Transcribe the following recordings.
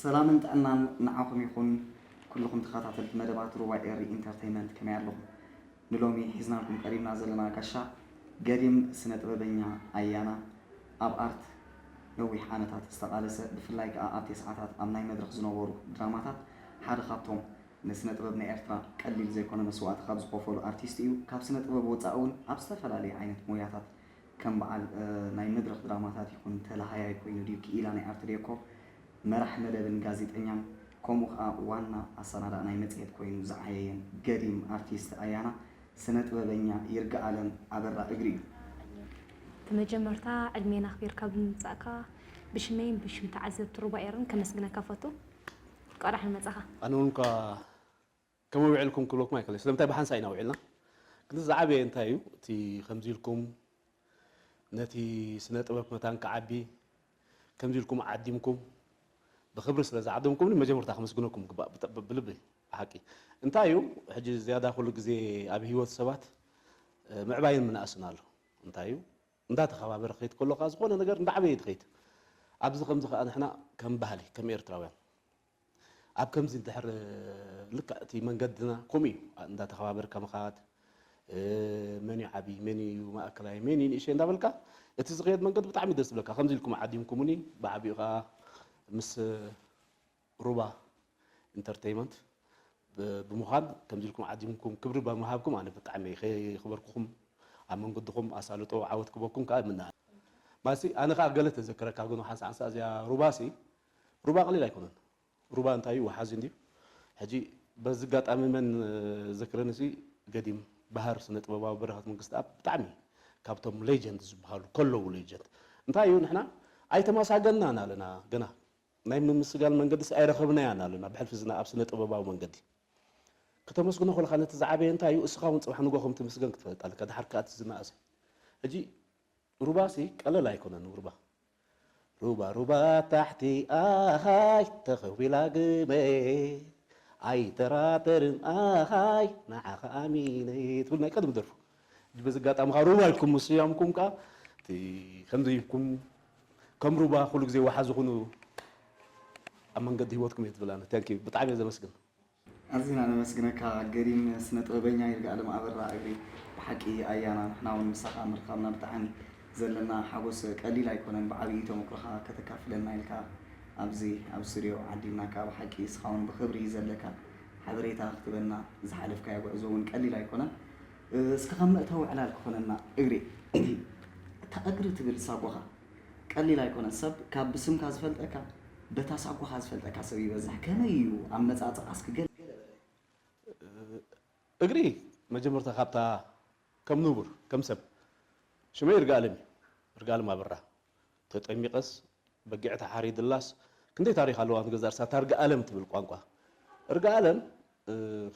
ሰላምን ጥዕናን ንዓኹም ይኹን። ኩልኹም ተኸታተልቲ መደባት ሩባ ኤሪ ኢንተርተይመንት ከመይ ኣለኹም? ንሎሚ ሒዝናልኩም ቀሪብና ዘለና ጋሻ ገዲም ስነ ጥበበኛ ኣያና፣ ኣብ ኣርት ነዊሕ ዓመታት ዝተቓለሰ፣ ብፍላይ ከኣ ኣብ ተስዓታት ኣብ ናይ መድረኽ ዝነበሩ ድራማታት ሓደ ካብቶም ንስነ ጥበብ ናይ ኤርትራ ቀሊል ዘይኮነ መስዋእቲ ካብ ዝኸፈሉ ኣርቲስት እዩ። ካብ ስነ ጥበብ ወጻኢ እውን ኣብ ዝተፈላለየ ዓይነት ሞያታት ከም በዓል ናይ መድረኽ ድራማታት ይኹን ተለሃያይ ኮይኑ ድዩ ክኢላ ናይ ኣርት ዴኮር መራሕ መደብን ጋዜጠኛን ከምኡ ከኣ ዋና ኣሰናዳእ ናይ መጽሔት ኮይኑ ዝዓየየን ገዲም ኣርቲስት ኣያና ስነ ጥበበኛ ይርጋኣለም ኣበራ እግሪ እዩ። እቲ መጀመርታ ዕድሜና ኣኽቢርካ ብምምጻእካ ብሽመይን ብሽም ተዓዘብቲ ሩባ ኤርን ከመስግነካ ፈቱ። እንኳዕ ደሓን መጻኻ። ኣነ እውን እኳ ከመይ ውዒልኩም ክብለኩም ኣይክእልን። ስለምንታይ ብሓንሳእ ኢና ውዒልና። ግን ዝዓበየ እንታይ እዩ? እቲ ከምዚ ኢልኩም ነቲ ስነ ጥበብ መታን ክዓቢ ከምዚ ኢልኩም ዓዲምኩም ብክብሪ ስለ ዝዓደምኩምኒ መጀመርታ ከመስግነኩም ይግባእ ብልቢ ሓቂ። እንታይ እዩ ሕጂ ዝያዳ ኩሉ ግዜ ኣብ ህይወት ሰባት ምዕባይን ምንኣስን ኣሎ። እንታይ እዩ እንዳተኸባበረ ክኸይድ ከሎ ከዓ ዝኾነ ነገር እንዳዓበየ ትኸይድ። ኣብዚ ከምዚ ከዓ ንሕና ከም ባህሊ ከም ኤርትራውያን ኣብ ከምዚ እንድሕር ልክዕ እቲ መንገድና ከምኡ እዩ እንዳተኸባበርካ ምኻድ። መን እዩ ዓብዪ መን እዩ ማእከላይ መን እዩ ንእሸ እንዳበልካ እቲ ዝኸየድ መንገዲ ብጣዕሚ ደስ ዝብለካ። ከምዚ ኢልኩም ዓዲምኩምኒ ብዓቢኡ ከዓ ምስ ሩባ ኢንተርተይመንት ብምዃን ከምዚ ኢልኩም ዓዲምኩም ክብሪ ብምሃብኩም ኣነ ብጣዕሚ ከየኽበርኩኹም ኣብ መንገድኹም ኣሳልጦ ዓወት ክበኩም ከዓ እምነ። ማሲ ኣነ ከዓ ገለ ተዘክረካ ግን ሓንሳ ሓንሳ እዚኣ ሩባሲ ሩባ ቀሊል ኣይኮነን። ሩባ እንታይ እዩ ወሓዚ እንድዩ። ሕጂ በዚ ኣጋጣሚ መን ዘክረኒ ሲ ገዲም ባህር ስነ ጥበባዊ በረኸት መንግስትኣብ ብጣዕሚ ካብቶም ሌጀንድ ዝበሃሉ ከለዉ ሌጀንድ እንታይ እዩ ንሕና ኣይተመሳገንናን ኣለና ገና ናይ ምምስጋን መንገዲስ ኣይረኸብናያን ኣለና ብሕልፊ ዝና ኣብ ስነ ጥበባዊ መንገዲ ከተመስግኖ ከለካ ነቲ ዝዓበየ እንታይ እዩ እስኻ እውን ፅባሕ ንጎ ከም ትምስገን ክትፈልጥ ኣለካ ድሓር ከዓ እቲ ዝነኣሰ ሕጂ ሩባሲ ቀለል ኣይኮነን ሩባ ሩባ ሩባ ታሕቲ ኣኻይ ተኸዊላ ግመ ኣይጠራጠርን ኣኻይ ንዓኻ ኣሚነ ትብል ናይ ቀደም ደርፉ በዚ ኣጋጣሚ ከዓ ሩባ ኢልኩም ምስያምኩም ከዓ ከምዚ ኢልኩም ከም ሩባ ኩሉ ግዜ ወሓዚ ኩኑ ኣብ መንገዲ ህይወትኩም እየ ትብላኒ thank you ብጣዕሚ እየ ዘመስግን ኣዚና ነመስግነካ ገዲም ስነ ጥበበኛ ይርጋለም ኣበራ እግሪ ብሓቂ ኣያና ንሕና እውን ምሳኻ ምርካብና ብጣዕሚ ዘለና ሓጎስ ቀሊል ኣይኮነን ብዓብዪ ተመክሮኻ ከተካፍለና ኢልካ ኣብዚ ኣብ ስቱድዮ ዓዲምናካ ብሓቂ እስኻ እውን ብኽብሪ ዘለካ ሓበሬታ ክትበና ዝሓለፍካዮ ጉዕዞ እውን ቀሊል ኣይኮነን እስከ ካብ መእተዊ ዕላል ክኾነና እግሪ እታ እግሪ ትብል ሳጓኻ ቀሊል ኣይኮነን ሰብ ካብ ብስምካ ዝፈልጠካ በታ ሳጓኻ ዝፈልጠካ ሰብ ይበዝሕ ከመይ እዩ ኣመፃፅኣ እስኪ ገለ ገለ በለለይ እግሪ መጀመርታ ካብታ ከም ንቡር ከም ሰብ ሽመይ ይርጋኣለም እዩ ይርጋኣለም ኣበራ ተጠሚቐስ በጊዕ ተሓሪድላስ ክንደይ ታሪኽ ኣለዋ ንገዛ ርሳ ታርጋ ኣለም ትብል ቋንቋ እርጋ ኣለም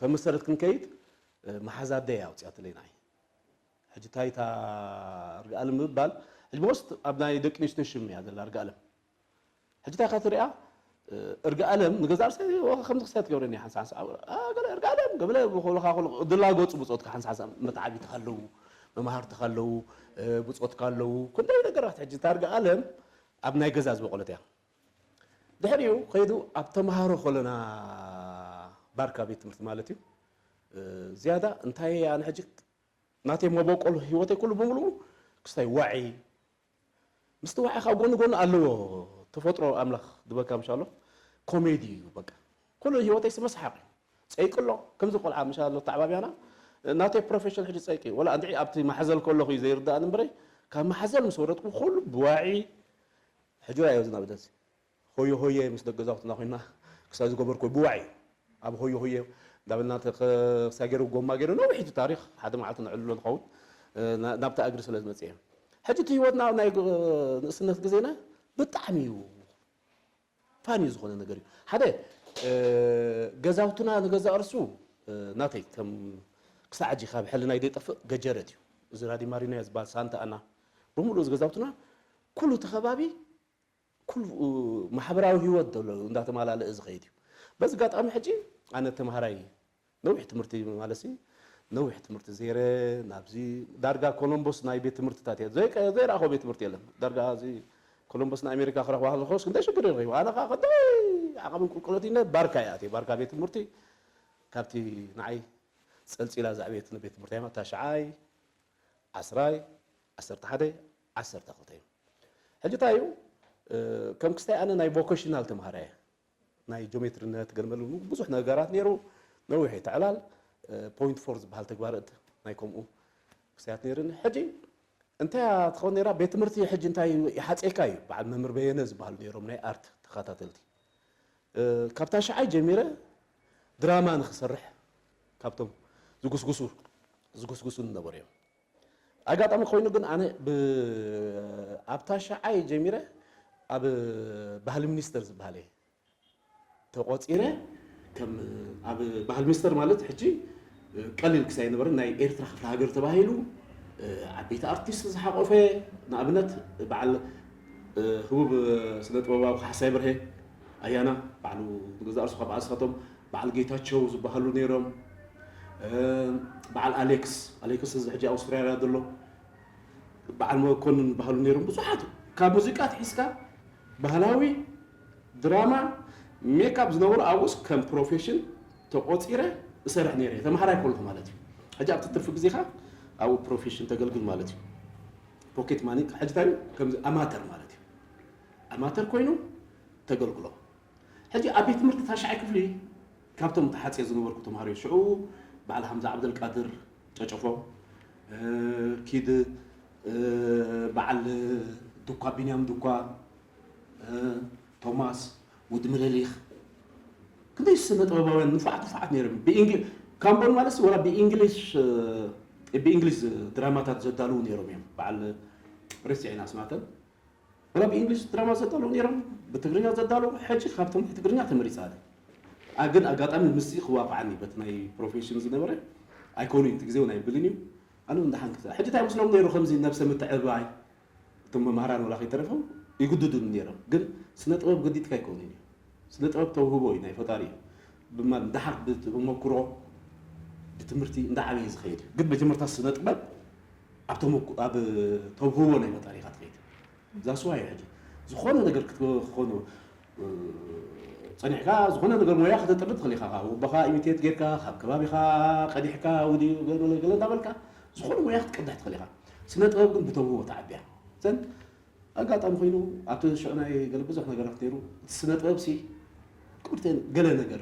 ከም መሰረት ክንከይድ መሓዛ ኣደይ ኣውፅኣትለይ ንዓይ ሕጂ ታይታ እርጋ ኣለም ምባል ሕጂ ሞስት ኣብ ናይ ደቂ ኣንስትዮ ሽም እያ ዘላ እርጋ ኣለም ሕጂ እንታይ ክትሪኣ እርጋ ኣለም ንገዛ ርሳ ከምዚ ክስያ ትገብረኒ ሓንሳ ሓንሳ ገለ እርጋ ኣለም ገለ ብኮልካ ኮል ድላ ገፁ ብፆትካ ሓንሳ ሓንሳ መተዓቢትካ ኣለዉ መማህርትካ ኣለዉ ብፆትካ ኣለዉ ክንደይ ነገራት ሕጂ ታርጋ ኣለም ኣብ ናይ ገዛ ዝበቆለት እያ ድሕሪኡ ከይዱ ኣብ ተምሃሮ ኮለና ባርካ ቤት ትምህርቲ ማለት እዩ ዝያዳ እንታይ ኣነ ሕጂ ናተይ መበቆል ህይወተይ ኩሉ ብምሉኡ ክስታይ ዋዒ ምስቲ ዋዒ ካብ ጎኒ ጎኒ ኣለዎ ተፈጥሮ ኣምላኽ ዝበካ ምሻሎ ኮሜዲ እዩ በቃ ኩሉ ህይወተይ ስመስሓቅ እዩ ጸይቂ ኣሎ ከምዚ ቆልዓ ምሻሎ ተዓባቢያና ናተይ ፕሮፌሽን ሕጂ ጸይቂ ወላ እንድዒ ኣብቲ ማሕዘል ከለኹ እዩ ዘይርዳእን እምበረይ ካብ ማሕዘል ምስ ወረድኩ ኩሉ ብዋዒ ሕጂ ራእዮ ዝናብደዚ ሆየ ሆየ ምስ ደቂ ገዛውትና ኮይና ክሳብ ዝገበርኩ ብዋዒ ኣብ ሆየ ሆየ እንዳበልና ክሳብ ገይሩ ጎማ ገይሩ ነዊሕ እቲ ታሪክ ሓደ መዓልቲ ነዕልሎ ንኸውን ናብታ እግሪ ስለ ዝመፅእ ሕጂ እቲ ህይወትና ናይ ንእስነት ግዜና ብጣዕሚ እዩ ፋኒ ዝኾነ ነገር እዩ ሓደ ገዛውትና ንገዛ እርሱ ናተይ ከም ክሳዕ ሕጂ ካብ ሕልናይ ዘይጠፍእ ገጀረት እዩ እዚ ራዲ ማሪኖ ዝበሃል ሳንታ ኣና ብምሉእ እዚ ገዛውትና ኩሉ እቲ ከባቢ ኩሉ ማሕበራዊ ህይወት ዘሎ እንዳተማላለአ ዝኸይድ እዩ በዚ ኣጋጣሚ ሕጂ ኣነ ተምሃራይ ነዊሕ ትምህርቲ ማለት ነዊሕ ትምህርቲ ዘይረ ናብዚ ዳርጋ ኮሎምቦስ ናይ ቤት ትምህርትታት እየ ዘይረኣኸ ቤት ትምህርቲ የለን ዳርጋ እዚ ኮሎምቦስ ናይ ኣሜሪካ ክረኽባ ከለኮስ ክንደይ ሽግር ይረኺቡ ኣነ ከዓ ክንደይ ዓቐብን ቁልቁለት ኢለ ባርካ እየ ኣትየ። ባርካ ቤት ትምህርቲ ካብቲ ንዓይ ጸልጺላ ዘዕበየትኒ ቤት ትምህርቲ እያ። ታሽዓይ፣ ዓስራይ፣ ዓሰርተ ሓደ፣ ዓሰርተ ክልተ እዮም። ሕጂ እንታይ እዩ፣ እ፣ ከም ክስታይ ኣነ ናይ ቮኬሽናል ተምሃራይ እየ። ናይ ጂኦሜትሪነት፣ ገለመሉ ብዙሕ ነገራት ነይሩ። ነዊሕ እዩ እቲ ዕላል። እ፣ ፖይንት ፎር ዝበሃል ተግባረ እድ ናይ ከምኡ ክስታያት ነይሩኒ። ሕጂ እንታይ እያ ትኸውን ነይራ? ቤት ትምህርቲ ሕጂ እንታይ ይሓጽየካ እዩ? በዓል መምህር በየነ ዝበሃሉ ነይሮም ናይ ኣርት ተኸታተልቲ። እ፣ ካብ ታሽዓይ ጀሚረ ድራማ ንኽሰርሕ ካብቶም ዝጉስጉሱ፣ ዝጉስጉሱ ነበሩ እዮም። ኣጋጣሚ ኮይኑ ግን ኣነ ብ-፣ ኣብ ታሽዓይ ጀሚረ ኣብ ባህሊ ሚኒስተር ዝበሃል እየ ተቖጺረ። ከም ኣብ ባህሊ ሚኒስተር ማለት ሕጂ ቀሊል ክሳይ ነበረ፣ ናይ ኤርትራ ክፍለ ሃገር ተባሂሉ ዓበይቲ ኣርቲስት ዝሓቆፈ፣ ንኣብነት በዓል ህቡብ ስነ ጥበባዊ ካሕሳይ በርሀ ኣያና፣ ባዕሉ ንገዛእ ርእሱ ካብ ኣስኻቶም በዓል ጌታቸው ዝበሃሉ ነይሮም። በዓል ኣሌክስ፣ ኣሌክስ እዚ ሕጂ ኣውስትራልያ ዘሎ፣ በዓል መኮንን ዝበሃሉ ነይሮም። ብዙሓት ካብ ሙዚቃ ትሒዝካ ባህላዊ ድራማ፣ ሜካፕ ዝነበሩ ኣብኡስ ከም ፕሮፌሽን ተቆጺረ እሰርሕ ነይረ፣ ተምሃራይ ከለኹ ማለት እዩ። ሕጂ ኣብቲ ትርፊ ግዜኻ ኣብኡ ፕሮፌሽን ተገልግል ማለት እዩ። ፖኬት ማኒ ሕጂ እንታይ እዩ? ከምዚ ኣማተር ማለት እዩ። ኣማተር ኮይኑ ተገልግሎ። ሕጂ ኣብ ቤት ትምህርቲ ታሽዓይ ክፍሊ ካብቶም ተሓጽየ ዝነበርኩ ተምሃሮ እዩ። ሽዑ በዓል ሃምዛ ዓብደልቃድር ጨጨፎ፣ እ፣ ኪድ፣ እ፣ በዓል ዱኳ፣ ቢንያም ዱኳ፣ እ፣ ቶማስ፣ ውዲ ምልሊኽ፣ ክንደይ ስነ ጥበባውያን ንፉዓት ንፉዓት ነይሮም። ብኢንግ-፣ ካምቦን ማለት ወላ ብኢንግሊሽ፣ እ፣ ብኢንግሊሽ ድራማታት ዘዳልዉ ነይሮም እዮም። በዓል ረሲዐን ኣስማተን። ወላ ብኢንግሊሽ ድራማ ዘዳለዉ ነይሮም፣ ብትግርኛ ዘዳለዉ። ሕጂ ካብቶም ናይ ትግርኛ ተመሪጻ ኣለ። ኣ-፣ ግን ኣጋጣሚ ምስዚ ክዋፋዓኒ በቲ ናይ ፕሮፌሽን ዝነበረ ኣይኮኑን፣ እቲ ግዜ እውን ኣይብልን እዩ። ኣነ እውን ደሓን ክተ-፣ ሕጂ እንታይ መስሎም ነይሩ፣ ከምዚ ነብሰ ምትዕብባይ፣ እቶም መምሃራን ወላ ከይተረፎም ይግድዱኒ ነይሮም። ግን ስነ ጥበብ ገዲድካ ኣይኮኑን እዩ። ስነ ጥበብ ተውህቦ እዩ፣ ናይ ፈጣሪ እዩ። ብማ-፣ ደሓር ብተመኩሮ፣ ብትምህርቲ እንዳዓበየ ዝኸይድ እዩ። ግን መጀመርታ ስነ ጥበብ ኣብ ተመኩ-፣ ኣብ ተውህቦ ናይ ፈጣሪ ኢኻ ትኸይድ። እዛ ስዋ እዩ ሕጂ። ዝኾነ ነገር ክትኮኑ፣ እ፣ ጸኒሕካ፣ ዝኾነ ነገር ሞያ ከተጥሪ ትኽእል ኢኻ። ካብ ኣቦኻ ኢሚቴት ጌርካ፣ ካብ ከባቢኻ ቀዲሕካ፣ ውዲ ገለ ገለ እንዳበልካ፣ ዝኾነ ሞያ ክትቀድሕ ትኽእል ኢኻ። ስነ ጥበብ ግን ብተውህቦ ትዓቢ እያ። ዘን ኣጋጣሚ ኮይኑ ኣብቲ ሽዑ ናይ ገለ ብዙሕ ነገራት ነይሩ። እቲ ስነ ጥበብ ሲ ቁርቴን ገለ ነገር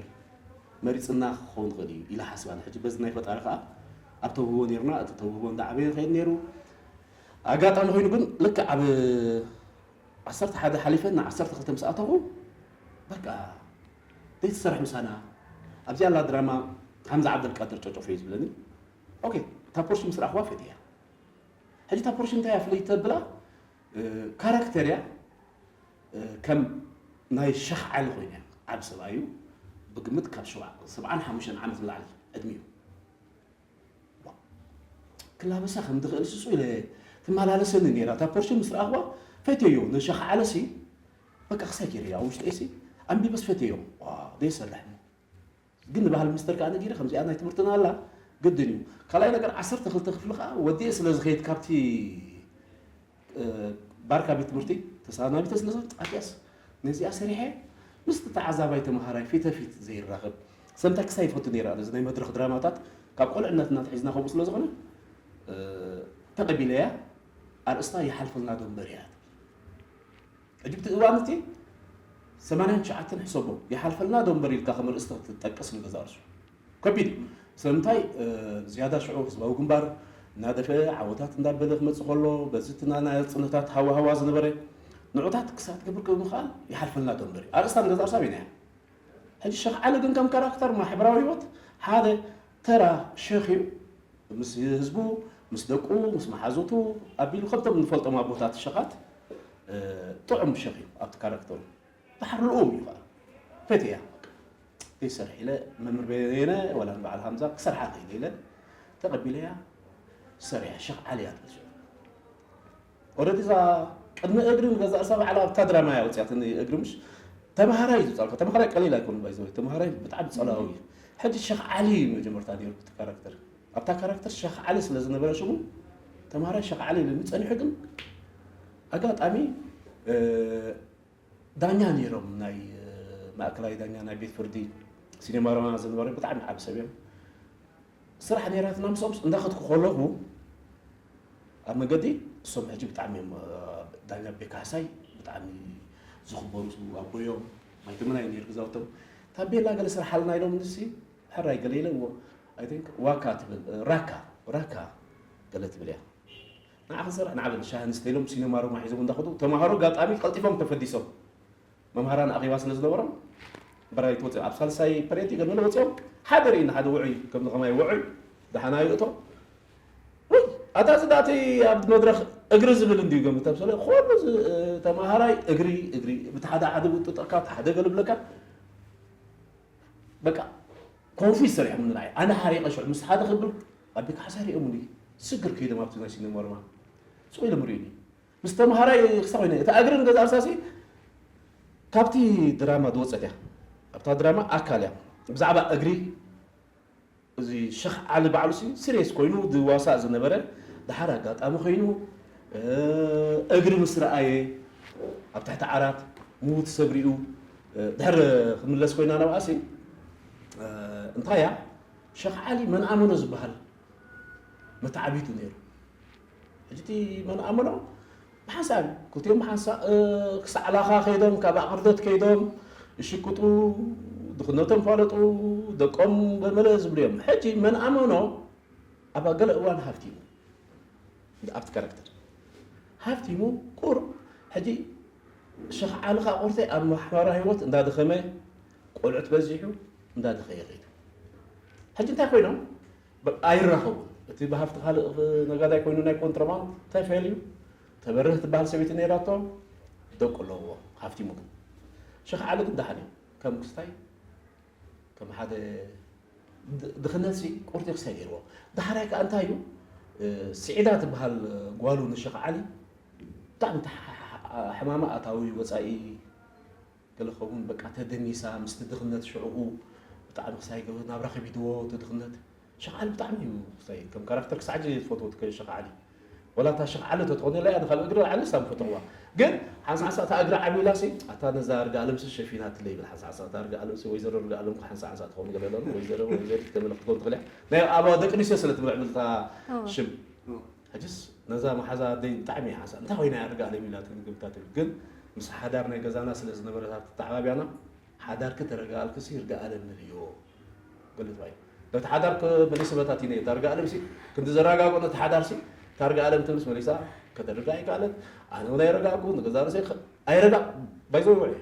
መሪጽና ክኸውን ይኽእል እዩ ኢለ ሓስብ ኣነ። ሕጂ በዚ ናይ ፈጣሪ ከኣ ኣብ ተውህቦ ነይርና፣ እቲ ተውህቦ እንዳዓበየ ይኸይድ ነይሩ። ኣጋጣሚ ኮይኑ ግን ልክዕ ኣብ ዓሰርተ ሓደ ሓሊፈ ንዓሰርተ ክልተ ምስ ኣተኹ፣ በቃ ዘይትሰርሕ ምሳና፣ ኣብዚኣ ኣላ ድራማ፣ ሃምዛ ዓብደልቃድር ጨጨፎ እዩ ዝብለኒ። ኦኬ፣ እታ ፖርሽን ምስ ረኣኽዋ ፈትያ። ሕጂ እታ ፖርሽን እንታይ እያ ፍልይቲ ተብላ፣ እ፣ ካራክተር እያ፣ እ፣ ከም ናይ ሸኽ ዓሊ ኮይና እያ። ዓቢ ሰብኣይ እዩ፣ ብግምት ካብ ሸውዓ-፣ ሰብዓን ሓሙሽተን ዓመት ንላዕሊ ዕድሚኡ። ክላበሳ ከም ዝኽእል ስሱ ኢለ ትመላለሰኒ ነይራ። እታ ፖርሽን ምስ ረኣኽዋ ፈትየዮ፣ ንሸኻ ዓለሲ በቃ ክሳይ ገይረያ ኣብ ውሽጠይሲ ኣንቢበስ ፈትየዮ። ዋ፣ ዘይሰርሕ እሞ። ግን ንባህል ሚኒስተር ከኣ ነጊረ፣ ከምዚኣ ናይ ትምህርትና ኣላ፣ ግድን እዩ። ካልኣይ ነገር፣ ዓሰርተ ክልተ ክፍሊ ከኣ ወዲኤ ስለ ዝኸይድ ካብቲ እ፣ ባርካ ቤት ትምህርቲ ተሰናቢተ ስለ ዝኾንኩ፣ ኣትያስ ነዚኣ ሰሪሐ ምስቲ ተዓዛባይ ተምሃራይ ፊተ ፊት ዘይራኸብ። ሰምታ ክሳይ ይፈቱ ነይራ፣ ነዚ ናይ መድረኽ ድራማታት ካብ ቁልዕነትና ኣትሒዝና ከምኡ ስለ ዝኾነ፣ እ፣ ተቐቢለያ። ኣርእስታ ይሓልፈልና ዶ እምበር እያ። ሕጂ ብቲ እዋን እቲ ሰማንያን ትሽዓተን ሕሰቦ፣ ይሓልፈልና ዶ እምበር ኢልካ ከም ኣርእስቲ ክትጠቅስ ንገዛእ ርእሱ። ከቢድ እዩ። ስለምንታይ፣ እ፣ ዝያዳ ሽዑ ህዝባዊ ግንባር እናደፈአ ዓወታት እንዳበለ ክመጽእ ከሎ፣ በዚ እቲ ና-፣ ናጽነታት ሃዋህዋ ዝነበረ ንዑታት ክሳብ ትገብር ክምኽኣል ይሓልፈልና ዶ እምበር እዩ። ኣርእስታ ንገዛእ ርእሳ ኣበይና እያ? ሕጂ ሸኽ ዓሊ ግን ከም ካራክተር ማሕበራዊ ህይወት ሓደ ተራ ሸኽ እዩ። ምስ ህዝቡ፣ ምስ ደቁ፣ ምስ መሓዙቱ ኣቢሉ ከምቶም ንፈልጦም ኣቦታት ሸኻት፣ እ፣ ጥዑም ሸኽ እዩ ኣብቲ ካራክተሩ። ደሓር ልኡም እዩ ኸኣ። ፈትያ። ዘይሰርሕ ኢለ መምህር በየነ ዋላ ንበዓል ሃምዛ ክሰርሓ ከይደ ኢለ ተቐቢለያ ሰሪሐ ሸኽ ዓሊ እያ ትብል። ኦረዲ እዛ ቅድሚ እግሪ ንገዛእ ርእሳ ባዕላ ኣብታ ድራማ እያ ወፂኣትኒ እግሪ ምሽ ተምሃራይ እዩ ዝፃልካ። ተምሃራይ ቀሊል ኣይኮኑ ባይዘወይ። ተምሃራይ ብጣዕሚ ፀላዊ እዩ። ሕጂ ሸኽ ዓሊ እዩ መጀመርታ ነይሩ እቲ ካራክተር። ኣብታ ካራክተር ሸኽ ዓሊ ስለ ዝነበረ ሽሙ ተምሃራይ ሸኽ ዓሊ ኢሉኒ ጸኒሑ ግን ኣጋጣሚ፣ እ፣ ዳኛ ነይሮም ናይ፣ እ፣ ማእከላይ ዳኛ ናይ ቤት ፍርዲ፣ ሲኒማ ሮማ ዝነበረ ብጣዕሚ ዓቢ ሰብ እዮም። ስራሕ ነይራትና ምስኦም እንዳኸድኩ ከለኹ ኣብ መገዲ እሶም ሕጂ ብጣዕሚ እዮም፣ ዳኛ ቤካ ካሕሳይ ብጣዕሚ ዝኽበሩ ኣቦ እዮም። ማይተመናይ ነይሩ ገዛውቶም። ታቤላ ገለ ስራሕ ኣለና ኢሎም ንሲ ሕራይ ገለ ኢለ እዎ፣ I think ዋካ ትብል፣ ራካ፣ ራካ ገለ ትብል እያ። ንዓ ክንሰርሕ ንዓ በል ሻሂ ንስተ ኢሎም ሲኒማ ሮማ ሒዞም እንዳኸዱ ተማሃሮ ኣጋጣሚ ቀልጢፎም ተፈዲሶም። መምሃራን ኣኼባ ስለ ዝነበሮም በራይ ትወፅኦም ኣብ ሳልሳይ ፐሬድ ገለ ወፂኦም ሓደ ርእና ሓደ ውዑይ ከምዚ ከማይ ውዑይ ደሓና ይእቶ። ውይ ኣታ እዚ ዳእቲ ኣብ መድረኽ እግሪ ዝብል እንድዩ ገምት ኣብ ሰለ ኩሉ እዚ ተማሃራይ እግሪ እግሪ ብቲ ሓደ ሓደ ውጥጠካ እቲ ሓደ ገለ ብለካ በቃ ኮንፊዝ ሰሪሖም ንዓይ ኣነ ሓሪቐ ሽዑ ምስ ሓደ ክብል ኣቢ ካሕሳ ሪኦምኒ ስግር ከይዶም ኣብቲ ናይ ሲኒማ ሮማ ስቕ ኢሎም ሪኡኒ። ምስ ተምሃራይ ክሳብ ኮይነ እታ እግሪ ንገዛ እርሳሲ ካብቲ ድራማ ዝወፀት እያ። ኣብታ ድራማ ኣካል እያ ብዛዕባ እግሪ እዚ ሸኽ ዓሊ ባዕሉ ሲ ሲሪየስ ኮይኑ ዝዋሳእ ዝነበረ ድሓር ኣጋጣሚ ኮይኑ እግሪ ምስ ረኣየ ኣብ ትሕቲ ዓራት ምዉት ሰብ ሪኡ ድሕር ክምለስ ኮይና ናብኣሲ እንታይ እያ ሸኽ ዓሊ መንኣመኖ ዝበሃል መተዓቢቱ ነይሩ። ሕጂ እቲ መንኣመኖ ብሓንሳብ ክልቲኦም ብሓንሳብ ክሳዕ ላኻ ከይዶም ካብ ኣቕርደት ከይዶም ይሽቅጡ ድኽነቶም ፋለጡ ደቆም ገመለ ዝብሉ እዮም። ሕጂ መንኣመኖ ኣብ ገለ እዋን ሃፍቲሙ ኣብቲ ካራክተር ሃፍቲሙ ቁር ሕጂ ሸኽ ዓሊ ከዓ ቁርተይ ኣብ ማሕበራዊ ህይወት እንዳደኸመ ቆልዑት በዚሑ እንዳደኸየ ከይዱ። ሕጂ እንታይ ኮይኖም ኣይራኸቡን። እቲ ብሃፍቲ ካልእ ነጋዳይ ኮይኑ ናይ ኮንትሮባንድ ተፈልዩ ተበርህ ትበሃል ሰበይቲ ነይራቶ ደቁ ኣለዎ ሃፍቲሙ ግን ሸኽ ዓሊ ግን ደሓን እዩ ከም ክስታይ ከም ሓደ ድኽነት ሲ ቁርቲ ክሳይ ገይርዎ ዳሕራይ ከዓ እንታይ እዩ ስዒዳ ትበሃል ጓሉ ንሸኽ ዓሊ ብጣዕሚ ሕማማ ኣታዊ ወፃኢ ገለ ኸውን በቃ ተደኒሳ ምስቲ ድኽነት ሽዕኡ ብጣዕሚ ክሳይ ገበ ናብራ ከቢድዎ እቲ ድኽነት ሸኻዓሊ ብጣዕሚ እዩ ክሳይ ከም ካራክተር ክሳዕ ሕጂ ዝፈትዎ ትከ ሸኻዓሊ ወላ እታ ሸኻዓሊ ተትኾነ ኢላ እያ ንካልእ እግሪ ዓሊ ሳም ፈተዋ ግን ሓንሳ ሓንሳ እታ እግሪ ዓቢላ ሲ ኣታ ነዛ እርጋ ኣለምሲ ሸፊናትለይ ይብል ሓንሳ ሓንሳ እታ እርጋ ኣለምሲ ወይዘሮ እርጋ ኣለምኩ ሓንሳ ሓንሳ ትኸውን ገለ ኣለኑ ወይዘሮ ወይዘሪት ከመለ ክትከውን ትኽእል እያ ናይ ኣብ ደቂ ኣንስትዮ ስለ ትምዕብል እታ ሽም ሕጅስ ነዛ መሓዛ ኣደይ ብጣዕሚ እየ ሓንሳ እንታይ ኮይና እያ እርጋ ኣለም ኢላ ትግምታ ትብል ግን ምስ ሓዳር ናይ ገዛና ስለ ዝነበረት ኣብቲ ተዓባቢያና ሓዳርኪ ተረጋኣልክሲ ይርጋኣለ ንርእዮ ገለ ተባሂሉ ነቲ ሓዳር መሊሰ በታቲነ እየ ታርጋ ኣለምሲ ክንዲ ዘረጋግኦ ነቲ ሓዳርሲ ታርጋ ኣለም ትብልስ መሊሳ ከተርጋ ኣይከኣለት ኣነ እውን ኣይረጋእኩ ንገዛ ርእሰይ ኣይረጋ ባይዘ ውዕ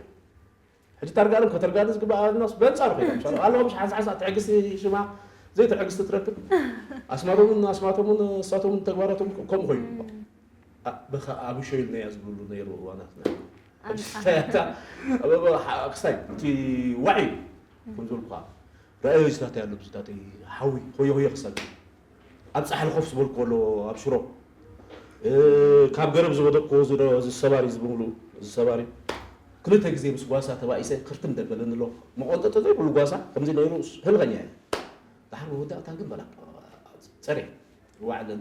ሕጂ ታርጋ ኣለም ከተርጋ ዝግባኣናስ በንጻሩ ኮይና ምሻ ኣለዋ ምሽ ሓንሳ ሓንሳ ትዕግስቲ ሽማ ዘይትዕግስቲ ትረክብ ኣስማቶምን ኣስማቶምን እሳቶምን ተግባራቶም ከምኡ ኮይኑ በኻ ኣብሾ ኢልናያ ዝብሉ ነይሩ እዋናት ክስታይ እቲ ዋዒ ከም ዝበልኩኻ ረኣዮ ዝታተይ ኣሎ ዝታተይ ሓዊ ሆየ ሆየ ክሳብ ኣብ ፃሕሊ ኮፍ ዝበልኩ ኣሎ ኣብ ሽሮ ካብ ገረብ ዝወደቅኩ ዝሰባሪ ዝብሉ ዝሰባሪ ክልተ ግዜ ምስ ጓሳ ተባኢሰ ክርትም ደበለኒ ኣሎ መቆንጠጦ ዘይብሉ ጓሳ ከምዚ ነይሩ ህልኸኛ እየ ዳሕር መወዳእታ ግን በላ ፀረ ዋዕለን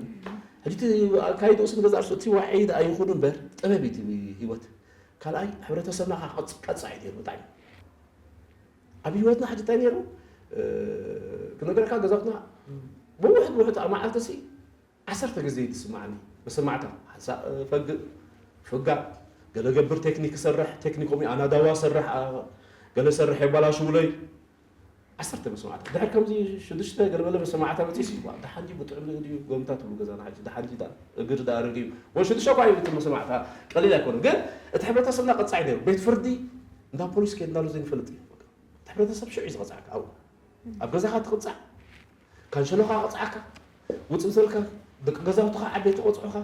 ሕጂ ኣካይድኡ ስም ገዛ ርሱ እቲ ዋዒ ደኣ ይኹን እምበር ጥበብ እዩ ህይወት ካልኣይ ሕብረተሰብና ከዓ ቀፃ እዩ ነይሩ ብጣዕሚ ኣብ ህይወትና ሕጂ እንታይ ነይሩ ክነገረካ ገዛውትና ብውሕድ ውሕድ ኣብ መዓልቲ ሲ ዓሰርተ ግዜ እዩ ዝስማዓኒ መሰማዕታ ሓንሳእ ፈግእ ፍጋእ ገለ ገብር ቴክኒክ ሰርሕ ቴክኒኮም ኣናዳዋ ሰርሕ ገለ ሰርሕ የባላሽውለይ ዓሰርተ መሰማዕታ ድሕር ከምዚ ሽዱሽተ ገለበለ መሰማዕታ መፂስ እዩ ደሓን ድዩ ብጥዑም ድዩ ጎምታ ትብሉ ገዛና ሕጂ ደሓን ድዩ እግር ዳኣርግ እዩ ወይ ሽዱሽተ እኳ ይብት መሰማዕታ ቀሊል ኣይኮነ ግን እቲ ሕብረተሰብና ቀፃይ ነይሩ ቤት ፍርዲ እንዳ ፖሊስ ከድናሉ ዘይንፈልጥ እዩ እቲ ሕብረተሰብ ሽዑ እዩ ዝቐፃዕካ ኣብኡ ኣብ ገዛኻ ትቕፃዕ ካንሸሎኻ ቅፅዓካ ውፅእ ዝበልካ ደቂ ገዛውትኻ ዓበይቲ ቆፅዑኻ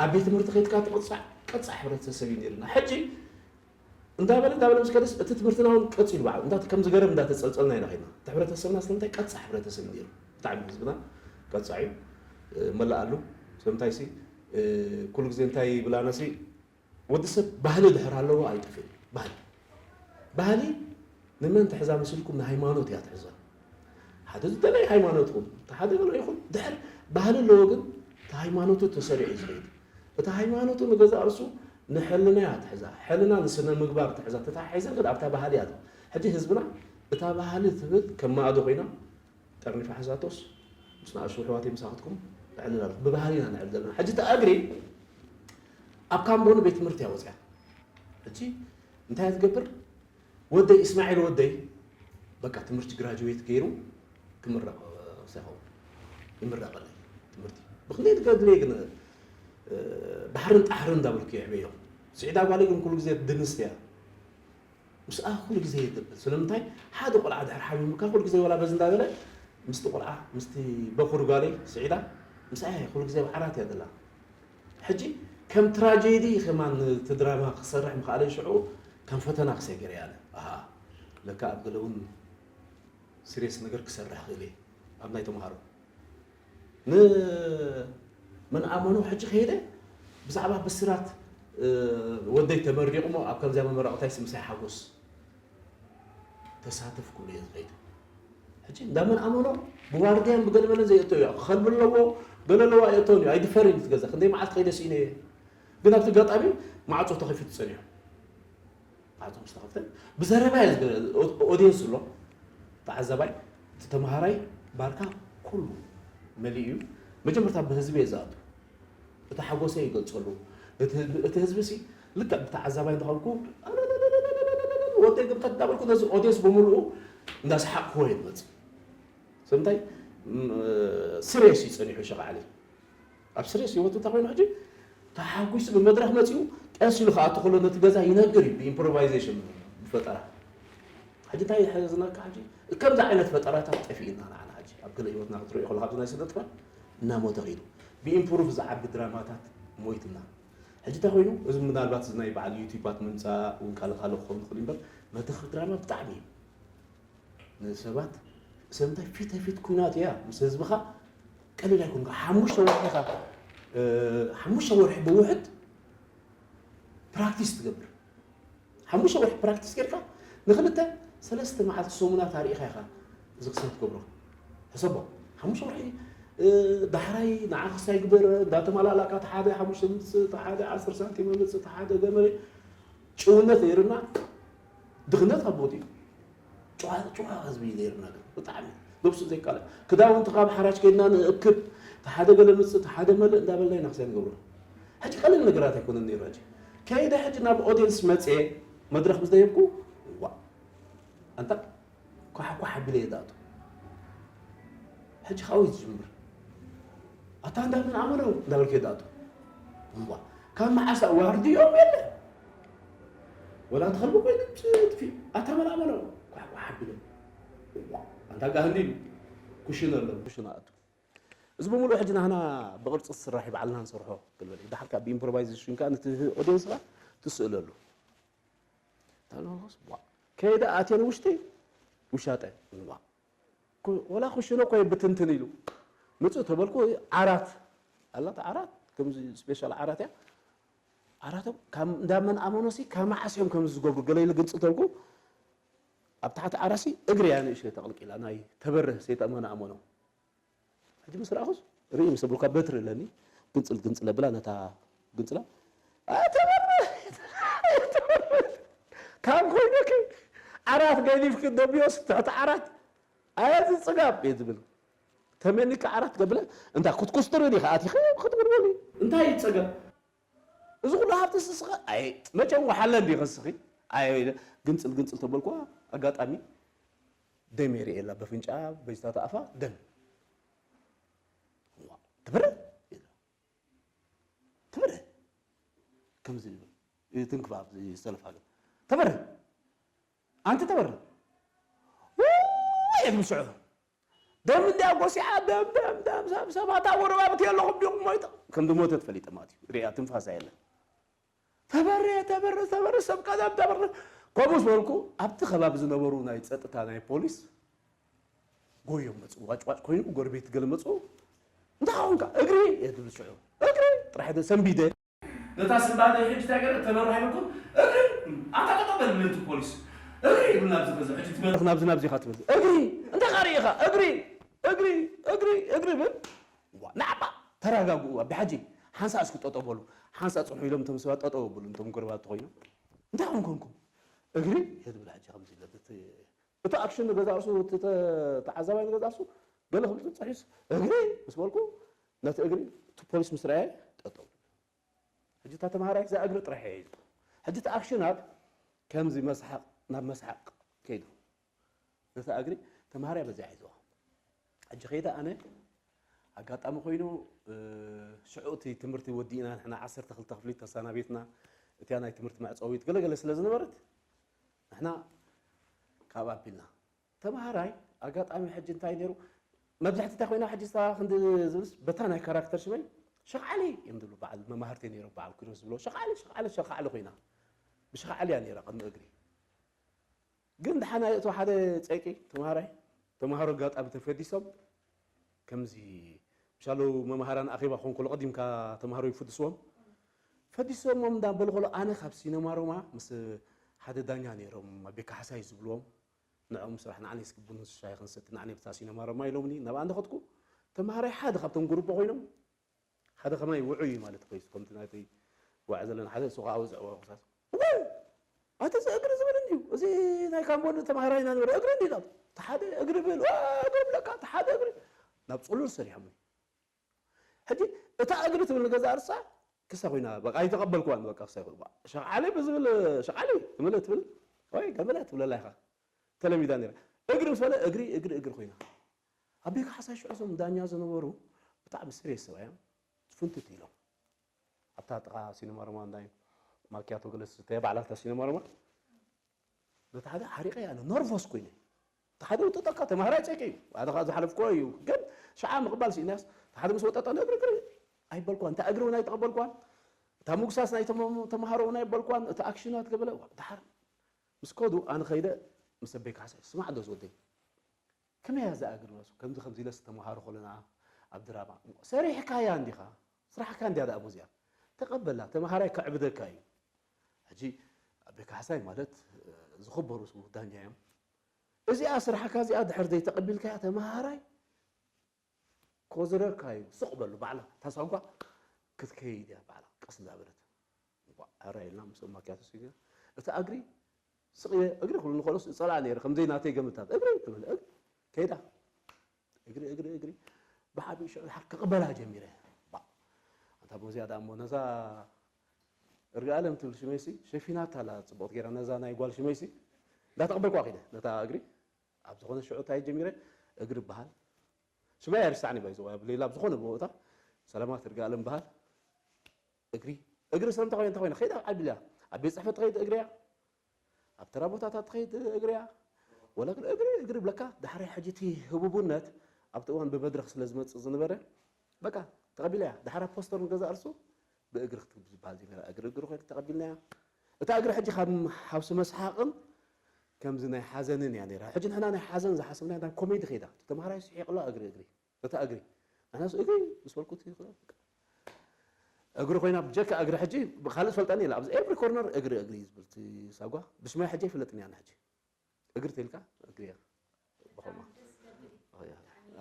ኣብ ቤት ትምህርቲ ከይድካ ትቕፃዕ ቀፃዕ ሕብረተሰብ እዩ ነይርና ሕጂ እንዳበለ እንዳበለ ምስ ከደስ እቲ ትምህርትና እውን ቀፂሉ በዓል እንዳ ከም ዝገረብ እንዳተፀልፀልና ኢና ኸድና እቲ ሕብረተሰብና ስለምንታይ ቀፃዕ ሕብረተሰብ እዩ ነይሩ ብጣዕሚ ህዝብና ቀፃዕ እዩ መላእ ኣሉ ስለምንታይ ሲ ኩሉ ግዜ እንታይ ይብላና ሲ ወዲ ሰብ ባህሊ ድሕር ኣለዎ ኣይጠፍእን ባህሊ ባህሊ ንመን ትሕዛ መሲልኩም ንሃይማኖት እያ ትሕዛ ሓደ ዝደለይ ሃይማኖትኩም ተሓደ ገሎ ይኹን ድሕር ባህሊ ኣለዎ ግን እቲ ሃይማኖቱ ተሰሪዑ እዩ ዝኸይድ እቲ ሃይማኖቱ ንገዛ ርሱ ንሕልና እያ ትሕዛ ሕልና ንስነ ምግባር ትሕዛ ተታሒዘ ግን ኣብታ ባህሊ እያ ሕጂ ህዝብና እታ ባህሊ ትብል ከም ማእዶ ኮይና ጠርኒፋ ሓዛቶስ ምስ ንኣሽቱ ኣሕዋተይ ምሳኽትኩም ንዕልል ኣለኹ። ብባህሊ ኢና ንዕልል ዘለና። ሕጂ እታ እግሪ ኣብ ካምቦኒ ቤት ትምህርቲ እያ ወፂኣ። ሕጂ እንታይ እያ ትገብር? ወደይ እስማዒል ወደይ በቃ ትምህርቲ ግራጁዌት ገይሩ ክምረቕ ሳይኸውን ይምረቐለይ ትምህርቲ ብክንደይ ትገድልየ ግን ባሕርን ጣሕርን እንዳበልኩ የዕበዮ። ስዒዳ ጓለይ ግን ኩሉ ግዜ ድንስት እያ። ምስኣ ኩሉ ግዜ ይጥብል። ስለምንታይ ሓደ ቆልዓ ድሕር ሓሚሙካ ኩሉ ግዜ ወላ በዚ እንዳበለ ምስቲ ቆልዓ ምስቲ በኩር ጓለይ ስዒዳ ምስኣ ኩሉ ግዜ ብዓራት እያ ዘላ። ሕጂ ከም ትራጀዲ ከማን እቲ ድራማ ክሰርሕ ምኽኣለይ ሽዑ ከም ፈተና ክሰገር እያ ኣለ። ኣሃ ለካ ኣብ ገለ እውን ሲሪየስ ነገር ክሰርሕ ክእል እየ ኣብ ናይ ተምሃሮ ንመን ኣመኖ ሕጂ ከይደ ብዛዕባ ብስራት ወደይ ተመሪቑሞ ኣብ ከምዚያ መመረቕታይ ስምሳይ ሓጎስ ተሳተፍኩሉ እየ ዝኸይድ። ሕጂ እንዳ መን ኣመኖ ብዋርድያን ብገለመለን ዘየእቶ እዩ። ክኸልቢ ኣለዎ ገለ ኣለዎ ኣየእቶን እዩ። ኣይድፈርን እዩ ትገዛ ክንደይ መዓልቲ ከይደ ስኢነ እየ። ግን ኣብቲ ኣጋጣሚ ማዕፆ ተኸፊቱ ፀኒሑ። ማዕፆ ምስ ተኸፍተ ብዘረባ እየ ዝገ- ኦ- ኦድየንስ ኣሎ ተዓዛባይ እቲ ተምሃራይ ባርካ ኩሉ መሊኡ እዩ። መጀመርታ ብህዝቢ እየ ዝኣቱ። እቲ ሓጎሰይ ይገልፀሉ። እቲ ህዝቢ- እቲ ህዝቢ ሲ ልክዕ ብተዓዛባይ እንተኾንኩ ወደይ ግምጠት እንዳበልኩ ነዚ ኦድየንስ ብምልኡ እንዳሰሓቕክዎ እየ ዝመፅእ። ስለምንታይ ስሬስ እዩ ፀኒሑ ሸቃዕሊ ኣብ ስሬስ ህይወቱ እንታይ ኮይኑ ሕጂ ተሓጒሱ ብመድረክ መፂኡ ቀስ ኢሉ ክኣቱ ከሎ ነቲ ገዛ ይነግር እዩ ብኢምፕሮቫይዜሽን ብፈጠራ ሕጂ እንታይ ይሕዝነካ ሕጂ ከምዚ ዓይነት ፈጠራታት ጠፊእና ንዓና ሕጂ ኣብ ገለ ህይወትና ክትሪኦ ከለካ ኣብዚ ናይ ስነ ጥበብ እናሞተ ኺዱ ብኢምፕሩቭ ዝዓቢ ድራማታት ሞይትና ሕጂ እንታይ ኮይኑ እዚ ምናልባት እዚ ናይ በዓል ዩቲባት ምምፃእ እውን ካልእ ካልእ ክኸውን ይኽእል እምበር መድረክ ድራማ ብጣዕሚ እዩ ንሰባት ስለምንታይ ፊት ንፊት ኩናት እያ ምስ ህዝብኻ ቀሊል ኣይኮንካ ሓሙሽተ ወርሒ ኢኻ ሓሙሽተ ወርሒ ብውሕድ ፕራክቲስ ትገብር ሓሙሽተ ወርሒ ፕራክቲስ ጌርካ ንክልተ ሰለስተ መዓልቲ ሰሙናት ኣርኢኻ ኢኻ እዚ ክስነ ትገብሮ ሕሰቦ ሓሙሽተ ወርሒ ዳሕራይ ንዓ ክስታይ ግበር እንዳተመላላእካ ተሓደ ሓሙሽተ ምፅእ ተሓደ ዓሰርተ ሳንቲም ምፅእ ተሓደ ገመረ ጭውነት ነይርና ድኽነት ኣብ ቦትኡ ጭዋ ጭዋ ህዝቢ ነይርና ግን ብጣዕሚ ነብሱ ዘይቃለ ክዳውንቲ ካብ ሓራጅ ከድና ንእክብ ተሓደ ገለ ምፅእ ተሓደ መልእ እንዳበልና ኢና ክሳይ ንገብሮ ሕጂ ቀለል ነገራት ኣይኮነን ነይሩ ሕጂ ከይደ ሕጂ ናብ ኦዲየንስ መፅየ መድረክ ምስ ደየብኩ ዋ ኣንታ ኳሓኳሕ ኣቢለ እየ ዝኣቱ ሕጂ ካብኡ እዩ ዝጅምር ኣታ እንዳመን ኣመነው እንዳበልኩ እየ ዝኣቱ እምቧ ካብ መዓስ ዋርድዮም የለ ወላ ትኸልቢ ኮይነ ጥፊ ኣታ መን ኣመነው ኳሓኳሕ ኣቢለ እምቧ ኣንታ ጋህዲ ኩሽነ ኣሎ ኩሽነ ኣቱ እዚ ብምሉእ ሕጂ ናህና ብቕርፂ ዝስራሕ እዩ ባዕልና ንሰርሖ ክልበል እዩ ዳሓር ካብ ብኢምፕሮቫይዜሽንካ ነቲ ኦዲየንስካ ትስእለሉ ከይደ ኣትየ ንውሽጢ ውሻጠ ወላ ክሽኖ ኮይ ብትንትን ኢሉ ምፅእ ተበልኩ ዓራት ኣላት ዓራት ከምዚ ስፔሻል ዓራት እያ ዓራቶም ካብ እንዳመን ኣመኖሲ ካብ መዓስ እዮም ከምዚ ዝገብሩ ገለ ኢሉ ግልፂ ተልኩ ኣብ ታሕቲ ዓራሲ እግሪ እያ ንእሽተይ ተቕልቂላ ናይ ተበርህ ሰይጣመን ኣመኖ ሕጂ ምስ ረኣኹስ ርኢ ምስ ብልካ በትሪ ኣለኒ ግንፅል ግንፅል ኣብላ ነታ ግንፅላ ኣተበርህ ካብ ኮይነኪ ዓራት ገዲፍኪ ደቢዮስ ትሕቲ ዓራት ኣየዚ ፅጋብ እየ ዝብል ተመኒካ ዓራት ገብለ እንታ ክትኩስትሪ ዲኻ ኣቲኸ ክትጉድበሉ እንታይ እዩ ፀገም እዚ ኩሉ ሃብቲ ስስኸ ኣይ መቸም ወሓለ እንዲ ከስኺ ኣይ ግንፅል ግንፅል ተበልኳ ኣጋጣሚ ደም የርእየላ በፍንጫ በጅታ ተኣፋ ደም ትብረ ትብረ ከምዚ ትንክፍ ኣብዚ ሰለፍ ሃገር ተበረ ኣንቲ ተበረ የግምስዖ ደም እንዲያ ጎሲዓ ደም ደም ደም ሰብ ሰብ ኣታ ጎረባብቲ የለኹም ዲኹም ሞይተ ከም ዝሞተ ትፈሊጠ ማለት እዩ ሪኣ ትንፋሳ የለን ተበረ ተበረ ተበረ ሰብ ቀደም ተበረ ከምኡ ዝበልኩ ኣብቲ ከባቢ ዝነበሩ ናይ ፀጥታ ናይ ፖሊስ ጎዮም መፁ ዋጭዋጭ ኮይኑ ጎረቤት ገለ መፁ እንታይ ኸውንካ እግሪ እየ ትብል ሽዑ እግሪ ጥራሕ ሰንቢደ ነታ ስንባደ ሕጂ እንታይ ገለ ተበራሂልኩም እግሪ ኣታ ጠጠው በል ምልቲ ፖሊስ እግሪ ይብል ናብዚ ከዚ ሕጂ ትመልኽ ናብዚ ናብዚ ኢኻ ትብል እግሪ እንታይ ኻርኢ ኢኻ እግሪ እግሪ እግሪ እግሪ ብል ናዕባ ተረጋግኡ ብሓጂ ሓንሳ እስኪ ጠጠው በሉ ሓንሳ ፅንሑ ኢሎም እቶም ሰባት ጠጠው በሉ እቶም ጎረባት ተኮይኖም እንታይ ኾንኮንኩም እግሪ እየ ዝብል። ሕጂ ከምዚ ኢለ እቲ እቲ ኣክሽን ንገዛ ርእሱ፣ እቲ ተ- ተዓዛባይ ንገዛ ርእሱ ገለ ክብል ጸሒስ፣ እግሪ ምስ በልኩ፣ ነቲ እግሪ እቲ ፖሊስ ምስ ረኣየ ጠጠው። ሕጂ እታ ተምሃራይ እዛ እግሪ ጥራሕ እየ ሒዙ። ሕጂ እቲ ኣክሽናት ከምዚ መስሓቕ ናብ መስሓቕ ከይዱ። ነታ እግሪ ተምሃራይ በዚኣ ሒዝዋ። ሕጂ ከይደ ኣነ፣ ኣጋጣሚ ኮይኑ ሽዑ እቲ ትምህርቲ ወዲእና፣ ንሕና ዓሰርተ ክልተ ክፍሊ ተሰናቢትና፣ እቲያ ናይ ትምህርቲ መዕጸዊት ገለገለ ስለ ዝነበረት ንሕና ካብ ኣቢልና። ተምሃራይ ኣጋጣሚ ሕጂ እንታይ ነይሩ፣ መብዛሕቲ እንታይ ኮይና ሕጂ ስታ ክንዲ ዝብልስ፣ በታ ናይ ካራክተር ሽመይ ሸቃሊ እዮም ዝብሉ። በዓል መማህርቲ ነይሩ፣ በዓል ኩሮስ ዝብሎ ሸቃሊ ሸቃሊ ሸቃሊ ኮይና፣ ብሸቃሊ እያ ነይራ ቅድሚ እግሪ። ግን ደሓና የእትዎ ሓደ ጸቂ ተምሃራይ፣ ተምሃሮ ኣጋጣሚ ተፈዲሶም። ከምዚ ምሻሉ መምሃራን ኣኼባ ክኾን ከሎ ቀዲምካ ተምሃሮ ይፍድስዎም። ፈዲሶሞም እንዳበሉ ከሎ ኣነ ካብ ሲነማ ሮማ ምስ ሓደ ዳኛ ነይሮም፣ ኣቤ ካሕሳይ ዝብልዎም። ንዕኦም ስራሕ ንዓኒ እስኪ ቡን ሻሂ ክንሰቲ ንዓኒ ብታ ሲነማ ሮማ ኢሎምኒ። ናብኣ እንዳኸድኩ ተምሃራይ ሓደ ካብቶም ጉሩቦ ኮይኖም ሓደ ከማይ ውዑይ ማለት ኮይኑ፣ ከምቲ ናይቲ ጓዕ ዘለና ሓደ እሱ ከዓ ኣውፅዕዎ ክሳስ፣ "ዋው! ኣቲ እዚ እግሪ ዝብል እንድዩ፣ እዚ ናይ ካምቦን ተምሃራይና ነበረ፣ እግሪ እንድዩ" ኢሎም። እቲ ሓደ እግሪ ብል፣ "ዋ፣ እግሪ ብለካ፣ እቲ ሓደ እግሪ" ናብ ፅሉል ሰሪሖም። ሕጂ እታ እግሪ ትብል ንገዛ ርሳ ክሳ ኮይና፣ በቃ ኣይተቐበልኩዋን፣ በቃ ክሳ ይኹን። ሸቃሊ ብዝብል፣ ሸቃሊ ትምለ ትብል፣ ወይ ገመለ ትብለላ ኢኻ። ተለሚዳ ነይራ። እግሪ ምስ በለ እግሪ፣ እግሪ፣ እግሪ ኮይና። ኣቤ ካሕሳይ ሽዑ እዞም ዳኛ ዝነበሩ ብጣዕሚ ስሬስ ሰብ እዮም። ፍንትት ኢሎም። ኣብታ ጥቓ ሲነማ ሮማ እንዳይ ማኪያቶ ገለ ዝስተየ ባዕላ እታ ሲነማ ሮማ። ነቲ ሓደ ሓሪቐ እያ፣ ኣነ ነርቨስ ኮይነ። እቲ ሓደ ውጥጠካ ተምሃራይ ጸቂ እዩ። ሓደ ከዓ ዝሓለፍኮ እዩ። ግን ሸዓ ምቕባል ስኢናስ፣ እቲ ሓደ ምስ ወጠጠ እግሪ፣ እግሪ ኣይበልኳን። እታ እግሪ እውን ኣይተቐበልኳን። እታ ምጉሳስ ናይ ተመ-፣ ተምሃሮ እውን ኣይበልኳን። እቲ ኣክሽናት ገበለ፣ ደሓር ምስ ከዱ ኣነ ኸይደ ምስ ኣቤ ካሕሳይ፣ "ስማዕ ዶ ዝወደይ፣ ከመይ እያ እዛ እግሪ?" በሱ። "ከምዚ ከምዚ ኢለስ ተምሃሮ ከለና ኣብ ድራማ." "ሰሪሕካያ እንዲኻ? ስራሕካ እንድያ ደኣ ኣብኡ እዚኣ። ተቐበላ፣ ተምሃራይ ከዕብደካ እዩ." ሕጂ ኣቤ ካሕሳይ ማለት፣ እ፣ ዝኽበሩ ዳኛ እዮም። "እዚኣ ስራሕካ እዚኣ ድሕር ዘይተቐቢልካያ ተምሃራይ ኮዝረካ እዩ፣ ስቕ በሉ ባዕላ። እታ ሳጓ ክትከይድ እያ ባዕላ፣ ቀስ እንዳበለት። እንቋዕ ሕራይ ኢልና ምስ ማኪያቶ ስኢና፣ እታ እግሪ ስቕ ኢለ፣ እግሪ ክብሉ እንከሎስ እጸልኣ ነይረ፣ ከም ዘይናተይ ገምታት። እግሪ ትብል፣ እግሪ ከይዳ። እግሪ፣ እግሪ፣ እግሪ። ብዓቢኡ ሽዑ ድሓር ክቕበላ ጀሚረ። ባ፣ ኣንታ ሞዚያ ደኣ እሞ ነዛ እርግኣለም ትብል ሽመይሲ ሸፊናታ ኣላ ጽቡቕቲ ገይራ፣ ነዛ ናይ ጓል ሽመይሲ እንዳተቐበልኳ ከይደ፣ ነታ እግሪ። ኣብ ዝኾነ ሽዑ እንታይ ጀሚረ፣ እግሪ ይበሃል። ሽመይ ኣይርሳዕን እዩ፣ ባይዘው ኣብ ሌላ ኣብ ዝኾነ ቦታ ሰላማት እርግኣለም ይበሃል። እግሪ፣ እግሪ ስለምንታይ ኮይነ፣ እንታይ ኮይነ፣ ከይዳ ዓቢ ኢላ ኣብ ቤት ጽሕፈት ትኸይድ እግሪ እያ፣ ኣብ ተራ ቦታታት ትኸይድ እግሪ እያ። ወላ ግን እግሪ፣ እግሪ ብለካ፣ ዳሕራይ ሕጂ እቲ ህቡብነት ኣብቲ እዋን ብመድረኽ ስለ ዝመጽእ ዝነበረ፣ በቃ ተቐቢላ እያ። ዳሕራ ፖስተር ንገዛእ ርእሱ ብእግሪ ክትብል ዝበሃል ዘይነበረ፣ እግሪ፣ እግሪ ኮይና ተቐቢልናያ። እታ እግሪ ሕጂ ካብ ሓውሲ መስሓቕን ከምዚ ናይ ሓዘንን እያ ነይራ። ሕጂ ንሕና ናይ ሓዘን ዝሓሰብናያ ናብ ኮሜዲ ከይዳ። እቲ ተምሃራይ ስሒቕላ እግሪ፣ እግሪ። እታ እግሪ። ንሕናስ እግሪ ምስ በልኩ እቲ እግሪ ኮይና ብጀካ እግሪ ሕጂ ብኻልእ ትፈልጠኒ ኢላ። ኣብዚ ኤቭሪ ኮርነር እግሪ፣ እግሪ እዩ ዝብል እቲ ሳጓ። ብሽማይ ሕጂ ኣይፍለጥን እያ ሕጂ። እግሪ ተልካ እግሪ እያ። ብኸምኣ።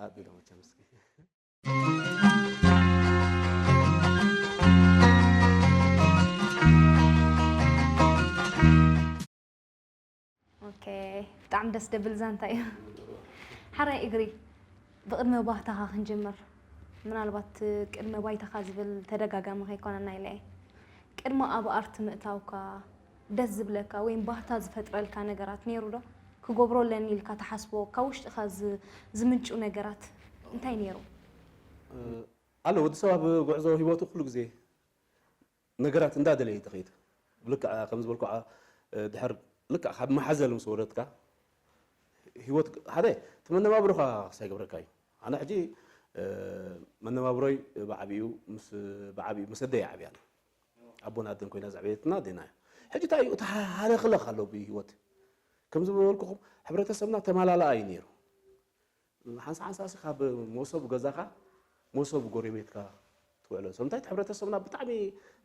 ኣቢሎ መቸም እስኪ። ኦኬ፣ ብጣዕሚ ደስ ደብል ዛንታ እዩ። ሓራይ እግሪ፣ ብቕድመ ባህታኻ ክንጅምር። ምናልባት ቅድመ ባይታኻ ዝብል ተደጋጋሚ ከይኮነና ኢለ እየ። ቅድሚ ኣብ ኣርት ምእታውካ ደስ ዝብለካ ወይም ባህታ ዝፈጥረልካ ነገራት ነይሩ ዶ? ክገብሮ ኣለኒ ኢልካ ትሓስቦ፣ ካብ ውሽጥኻ ዝ-፣ ዝምንጩ ነገራት እንታይ ነይሩ? እ፣ ኣሎ፣ ወዲ ሰብ ኣብ ጉዕዞ ህይወቱ ኩሉ ግዜ ነገራት እንዳደለየ እዩ ዝኸይድ። ብልክዕ ከም ዝበልኩ፣ ዓ-፣ ድሕር ልክዕ ካብ መሓዘል ምስ ወረድካ፣ ህይወት ሓደ፣ እቲ መነባብሮኻ ክሳይ ገብረካ እዩ። ኣነ ሕጂ፣ እ፣ መነባብሮይ ብዓቢኡ ምስ፣ ብዓቢኡ ምስ ኣደይ ዓብያ። ኣቦን ኣደን ኮይና ዘዕበየትና ኣዴና እያ። ሕጂ እንታይ እዩ፣ እቲ ሃለኽለኽ ኣሎ ብህይወት። ከም ዝበልኩኹም፣ ሕብረተሰብና ተማላላኣ እዩ ነይሩ። ሓንሳ ሓንሳሲ ካብ መሶብ ገዛኻ፣ መሶብ ጎረቤትካ ትውዕሎ። ሰምታይት ሕብረተሰብና ብጣዕሚ፣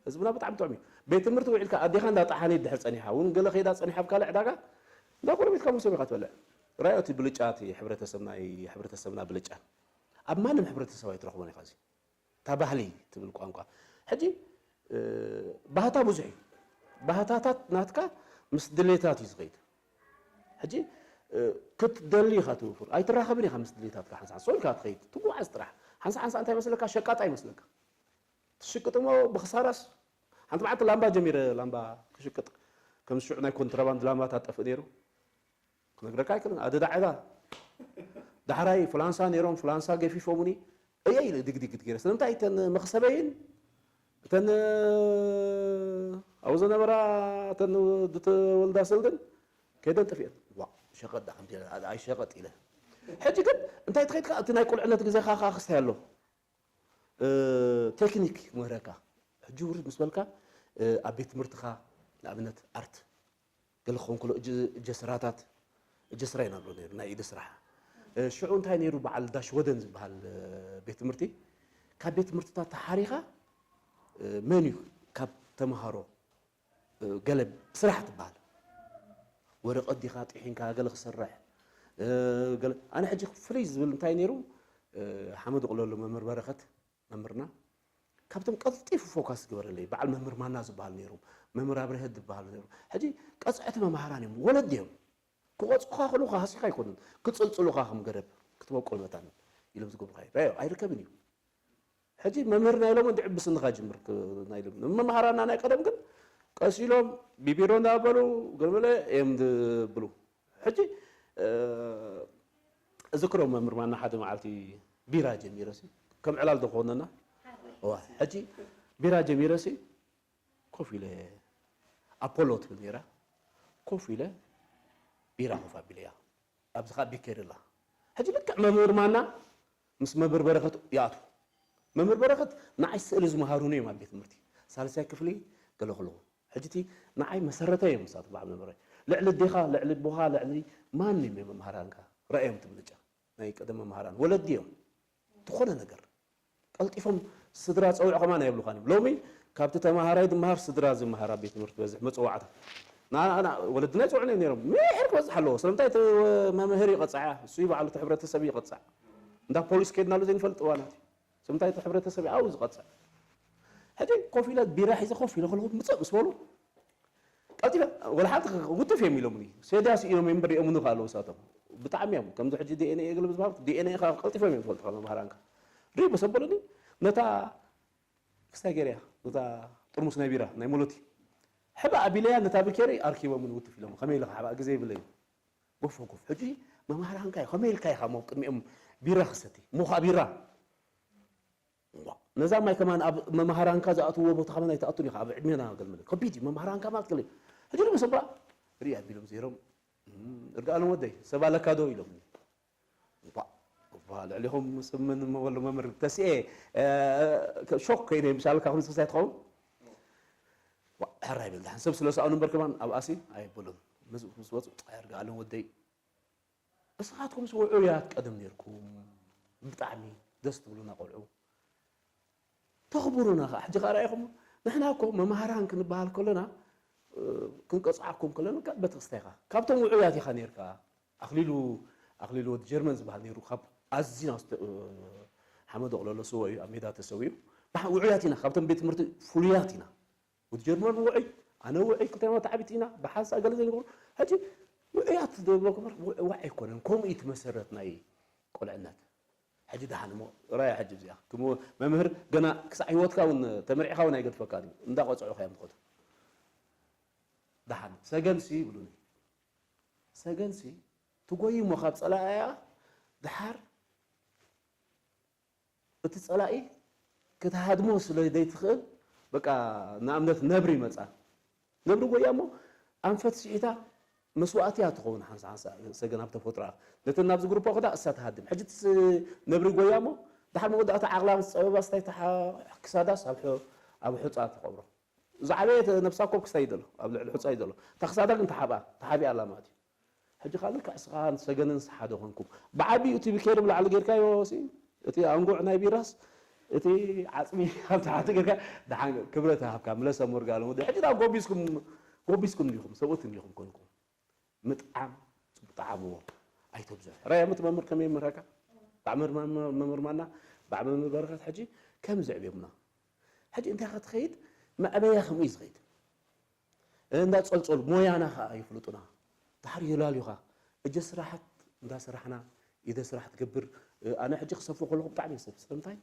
ህዝብና ብጣዕሚ ጥዑም እዩ። ቤት ትምህርቲ ውዒልካ፣ ኣዴኻ እንዳ ጠሓኒት ድሕር ጸኒሓ፣ እውን ገለ ከይዳ ጸኒሓ ኣብ ካልእ ዕዳጋ፣ እንዳ ጎረቤትካ መሶብ ኢኻ ትበልዕ። ራእዮ እቲ ብልጫ፣ እቲ ሕብረተሰብና፣ ሕብረተሰብና ብልጫ። ኣብ ማንም ሕብረተሰብ ኣይትረኽቦን ኢኻ እዚ። እታ ባህሊ ትብል ቋንቋ። ሕጂ፣ እ፣ ባህታ ብዙሕ እዩ። ባህታታት ናትካ ምስ ድሌታት እዩ ዝኸይድ። ሕጂ ክትደሊ ኢኻ ትውፍር፣ ኣይትራኸብን ኢኻ ምስ ድሌታትካ። ሓንሳ ሓንሳ ኢልካ ትኸይድ፣ ትጓዓዝ ጥራሕ። ሓንሳ ሓንሳ እንታይ ይመስለካ? ሸቃጣ ይመስለካ። ትሽቅጥ እሞ ብኽሳራስ። ሓንቲ መዓልቲ ላምባ ጀሚረ፣ ላምባ ክሽቅጥ፣ ከም ሽዑ ናይ ኮንትራባንድ ላምባታት ጠፍእ ነይሩ። ክነግረካ ኣይክእልን። ኣደ ዳዕዳ ዳሕራይ ፍላንሳ ነይሮም፣ ፍላንሳ ገፊፎምኒ። እየ ኢለ ድግድግ ገይረ። ስለምንታይ? እተን መኽሰበይን እተን ኣብኡ ዝነበራ እተን ዝተወልዳ ሰልድን ከይደን ጠፊአን። ዋ፣ ሸቐጥ ዳ ከምዚ ኢለ፣ ኣይ ሸቐጥ ኢለ። ሕጂ ግን እንታይ ተኸይድካ? እቲ ናይ ቁልዕነት ግዜኻ ኸኣ ክስታይ ኣሎ። ቴክኒክ ክምህረካ። ሕጂ ውርድ ምስ በልካ ኣብ ቤት ትምህርትኻ ንኣብነት ኣርት ገለ ክኸውን ከሎ እጀ ስራታት፣ እጀ ስራ ኢና ንብሎ ነይሩ፣ ናይ ኢደ ስራሕ። ሽዑ እንታይ ነይሩ፣ በዓል ዳሽ ወደን ዝበሃል ቤት ትምህርቲ፣ ካብ ቤት ትምህርትታት ተሓሪኻ መን እዩ ካብ ተምሃሮ ገለ ስራሕ ትበሃል። ወረቐት ዲኻ ጢሒንካ ገለ ክሰርሕ፣ ገለ፣ ኣነ ሕጂ ፍልይ ዝብል እንታይ ነይሩ፣ ሓመድ ቁለሉ መምህር በረኸት መምህርና ካብቶም ቀልጢፉ ፎካስ ዝገበረለይ በዓል መምህር ማና ዝበሃል ነይሩ፣ መምህር ኣብርሀ ዝበሃል ነይሩ። ሕጂ ቀፅዕቲ መምሃራን እዮም፣ ወለዲ እዮም። ክቐፅዑኻ ከለዉ ሃሲኻ ኣይኮኑን፣ ክፅልፅሉኻ ከም ገረብ ክትበቁል መታን ኢሎም ዝገብሩኻ እዩ። ራዮ ኣይርከብን እዩ። ሕጂ መምህር ናይ ሎሚ እንድዒ ብስንኻ ጅምር ክ-፣ ናይ ሎሚ መምሃራና ናይ ቀደም ግን ቀስ ኢሎም ቢቢሮ እንዳበሉ ገለመለ እዮም ዝብሉ። ሕጂ እዝክሮ መምህር ማና ሓደ መዓልቲ ቢራ ጀሚረ ሲ ከም ዕላል ዝኾነና እዋ ሕጂ ቢራ ጀሚረ ሲ ኮፍ ኢለ ኣፖሎ ትብል ነይራ ኮፍ ኢለ ቢራ ኮፍ ኣቢለያ ኣብዚ ኸዓ ቢኬሪ ኣላ ሕጂ ልክዕ መምህር ማና ምስ መምህር በረኸት ይኣትዉ መምህር በረኸት ንዓይ ስእሊ ዝመሃሩኒ እዮም ኣብ ቤት ትምህርቲ ሳልሳይ ክፍሊ ገለ ከለዉ ሕጂ እቲ ንዓይ መሰረተይ እዮም ንሳቶም በዓል መምህረይ ልዕሊ ኣዴኻ ልዕሊ ኣቦኻ ልዕሊ ማንም እዮም መምሃራንካ ረኣዮም እቲ ብልጫ ናይ ቀደም መምሃራን ወለዲ እዮም ዝኾነ ነገር ቀልጢፎም ስድራ ፀውዕ ከማን ኣይብሉኻን እዮም ሎሚ ካብቲ ተማሃራይ ዝመሃር ስድራ ዝመሃር ኣብ ቤት ትምህርቲ በዝሕ መፀዋዕታ ወለድና ይፅውዑ እዮም ነይሮም ምሕር ክበፅሕ ኣለዎ ስለምንታይ እቲ መምህር ይቐፅዓ እሱ ይባዕሉ እቲ ሕብረተሰብ ይቐፅዕ እንዳ ፖሊስ ከይድናሉ ዘይንፈልጥ እዋናት እዩ ስለምንታይ እቲ ሕብረተሰብ ኣብኡ ዝቐፅዕ ሕጂ ኮፍ ኢለ ቢራ ሒዘ ኮፍ ኢለ ከለኹ ምፅእ ምስ በሉ ቀልጢፈ ወላ ሓንቲ ውትፍ እዮም ኢሎምኒ ሴድያ ስኢኖም እዮም በሪኦምኒ ከ ኣለዉ ሳቶም ብጣዕሚ እዮም ከምዚ ሕጂ ዲኤንኤ ገለ ብዝባሃር ዲኤንኤ ካ ቀልጢፎም እዮም ዝፈልጡ ካብ መምሃራንካ ርኢ በሰበሉኒ ነታ ክስታይ ገይረያ ነታ ጥርሙስ ናይ ቢራ ናይ ሞሎቲ ሕባ ኣቢለያ ነታ ብኬሪ ኣርኪቦምኒ ውትፍ ኢሎም ከመይ ኢለ ክሓባ ግዜ ይብለይ ጎፍ ጎፍ ሕጂ መምሃራንካ እዩ ከመይ ኢልካ ኢኻ ሞ ቅድሚኦም ቢራ ክሰቲ ሞኻ ቢራ ነዛ ማይ ከማን ኣብ መምሃራንካ ዝኣትውዎ ቦታ ከማን ኣይትኣቱን ኢኻ ኣብ ዕድሜና ገልመለ ከቢድ እዩ መምሃራንካ ማለት ገለ ሕጂ ድማ ሰባ ርኢ ኣቢሎም ዘይሮም እርግኣሎም ወደይ ሰብ ኣለካ ዶ ኢሎም ልዕሊኹም ስምን መበሉ መምህር ተስኤ ሾክ ኮይነ ምሻልካ ከም ዝክሳይ ትኸውን ሕራይ ብል ድሓን ሰብ ስለ ሰኣኑ እምበር ከማን ኣብኣሲ ኣይብሉን ምስ ወፁ ርግኣሎም ወደይ እስኻትኩምስ ውዑያት ቀደም ኔርኩም ብጣዕሚ ደስ ትብሉና ቆልዑ ተኽብሩና ኸዓ ሕጂ ኸዓ ርኣይኹም ንሕና እኮ መምሃራን ክንበሃል ከሎና ክንቀፅዓኩም ከለና በተክስታይኻ ካብቶም ውዑያት ኢኻ ኔርካ ኣኽሊሉ ኣኽሊሉ ወዲ ጀርመን ዝበሃል ኔሩ ካብ ኣዝና ሓመድ ኣቕለሎ ስወ እዩ ኣብ ሜዳ ተሰዊኡ ውዑያት ኢና ካብቶም ቤት ትምህርቲ ፍሉያት ኢና ወዲ ጀርመን ውዑይ ኣነ ውዑይ ክልተ መታዕቢት ኢና ብሓንሳእ ገለ ዘይንገብሩ ሕጂ ውዑያት ዝብሎ ክበር ውዑይ ኣይኮነን ከምኡ እዩ እቲ መሰረት ናይ ቆልዕነት ሕጂ ደሓን እሞ ራያ ሕጂ እዚኣ ክም መምህር ገና ክሳዕ ህይወትካ እውን ተመሪዕካ እውን ኣይገድፈካ እዩ እንዳቆፅዑ ከዮም ትኸዱ ደሓን ሰገንሲ ይብሉኒ ሰገንሲ ትጎይ እሞ ካብ ፀላእያ ድሓር እቲ ጸላኢ ክትሃድሞ ስለ ዘይትኽእል በቃ ንኣብነት ነብሪ ይመጻ ነብሪ ጎያ እሞ ኣንፈት ስሒታ መስዋእቲ እያ ትኸውን ሓንሳ ሓንሳ ሰገን ኣብ ተፈጥሮኣ ነተን ናብዚ ግሩፓ ከዳ እሳ ትሃድም ሕጂ ነብሪ ጎያ እሞ ድሓር መወዳእታ ዓቕላ ምስ ጸበባ ስታይ ክሳዳስ ኣብ ኣብ ሑጻ ትቐብሮ ዝዓበየ ነብሳ ኮብ ክስታይ ዘሎ ኣብ ልዕሊ ሑጻ እዩ ዘሎ እታ ክሳዳ ግን ተሓብኣ ተሓቢኣ ኣላ ማለት እዩ ሕጂ ከዓ ልክዕ እስኻን ሰገንን ሓደ ኮንኩም ብዓቢኡ እቲ ብኬሪ ብላዕሊ ጌርካዮ እቲ ኣንጉዕ ናይ ቢራስ እቲ ዓፅሚ ኣብ ታሕቲ ጌርካ ደሓን ክብረት ሃብካ ምለሰ ሞርጋሎም ወዲ ሕጂ ዳ ጎቢስኩም ጎቢስኩም እንዲኹም ሰብኡት እንዲኹም ኮንኩም ምጥዓም ፅቡቅ ጣዓምዎ ኣይተብዝሑ ራያ ምትመምር ከመይ ምረካ ባዕ መምህር ማና ባዕ መምህር በረከት ሕጂ ከም ዝዕብዮምና ሕጂ እንታይ ክትኸይድ መዕበያ ከምኡ እዩ ዝኸይድ እንዳ ጸልጸሉ ሞያና ኸኣ ይፍልጡና። ድሓር የላልዩኻ። እጀ ስራሓት እንዳ ስራሕና፣ ኢደ ስራሕ ትገብር። ኣነ ሕጂ ክሰፍር ከለኹ ብጣዕሚ እየ ዝሰፍር። ስለምንታይ?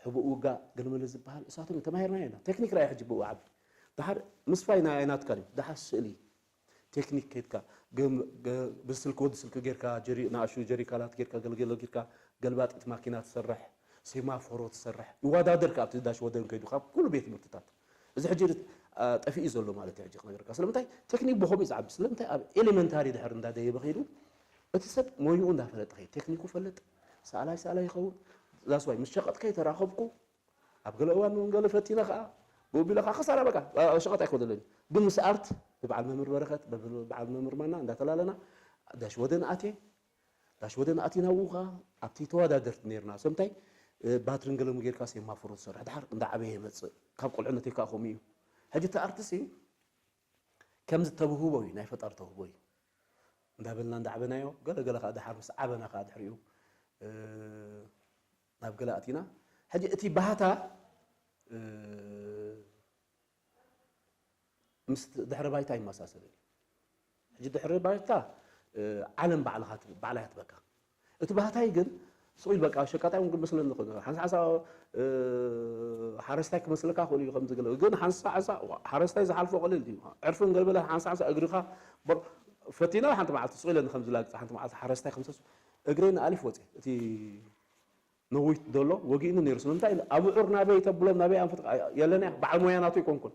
ሕቡእ ውጋእ ገለመለ ዝበሃል እሳቶም ተማሂርና ኢና። ቴክኒክ ራእይ ሕጂ ብኡ ዓቢ። ድሓር ምስፋይ ናይ ኣይናትካን እዩ። ድሓር ስእሊ፣ ቴክኒክ ከይድካ፣ ገም-፣ ገ-፣ ብስልኪ ወዲ ስልኪ ጌርካ፣ ጀሪ-፣ ንኣሽቱ ጀሪካላት ጌርካ፣ ገለገለ ጌርካ፣ ገልባጢት ማኪና ትሰርሕ፣ ሴማፎሮ ትሰርሕ። ይወዳደር ከኣ ኣብቲ ዳሽ ወደን ከይዱ ካብ ኩሉ ቤት ትምህርትታት። እዚ ሕጂ ርት-፣ ኣ፣ ጠፊኡ ዘሎ ማለት እዩ ሕጂ ክነግረካ። ስለምንታይ? ቴክኒክ ብኸምኡ እዩ ዝዓቢ። ስለምንታይ? ኣብ ኤሌመንታሪ ድሕር እንዳደየበ ከይዱ፣ እቲ ሰብ ሞይኡ እንዳፈለጠ ከይዱ፣ ቴክኒኩ ፈልጥ፣ ሰኣላይ ሰኣላይ ይኸውን። ዛስዋይ ምስ ሸቐጥ ከይተራኸብኩ፣ ኣብ ገለ እዋን እውን ገለ ፈቲነ ከኣ፣ ብኡ ቢለ ከኣ ክሳራ በቃ፣ ኣ፣ ሸቐጥ ኣይኮነለኒ። ግን ምስ ኣርት፣ ብበዓል መምህር በረኸት፣ ብበዓል መምህር ማና እንዳተላለና፣ ዳሽ ወደን ኣትየ፣ ዳሽ ወደን ኣቲና፣ ኣብኡ ከኣ ኣብቲ ተወዳደርቲ ነይርና። ሰምታይ፣ እ፣ ባትርን ገለሙ ጌርካ ሴማፎሮ ትሰርሕ። ድሓር እንዳዓበየ ይመጽእ። ካብ ቁልዕነተይ ከኣ ከምኡ እዩ። ሕጂ እቲ ኣርትሲ ከምዚ ተብህቦ እዩ፣ ናይ ፈጣሪ ተውህቦ እዩ። እንዳበልና እንዳዓበናዮ፣ ገለ ገለ ከኣ ድሓር ምስ ዓበና ከኣ ድሕሪኡ፣ እ፣ ናብ ገለ ኣቲና። ሕጂ እቲ ባህታ፣ እ፣ ምስ ድሕረ ባይታ ይመሳሰል እዩ። ሕጂ ድሕረ ባይታ፣ እ፣ ዓለም ባዕልኻ ት-፣ ባዕላ እያ ትበካ። እቲ ባህታይ ግን ስቕ ኢሉ በቃ ሸቃጣይ እውን ክመስለኒ ይኽእል። ሓንሳ ሓንሳ፣ እ፣ ሓረስታይ ክመስለካ ይኽእል እዩ ከምዚ ገለ። ግን ሓንሳ ሓንሳ ሓረስታይ ዝሓልፎ ቀሊል እዩ። ዕርፍን ገለ በለ ሓንሳ ሓንሳ እግርኻ በ-፣ ፈቲና ሓንቲ መዓልቲ ስቕ ኢለኒ ከምዚ ላግጺ ሓንቲ መዓልቲ ሓረስታይ ክምሰስ እግረይ ንኣሊፍ ወጽየ። እቲ ነዊት ዘሎ ወጊእኒ ነይሩ። ስለምንታይ ኢለ ኣብዑር ናበይ ተብሎም ናበይ ኣንፈት የለና በዓል ሞያ ናቱ ኣይኮንኩን።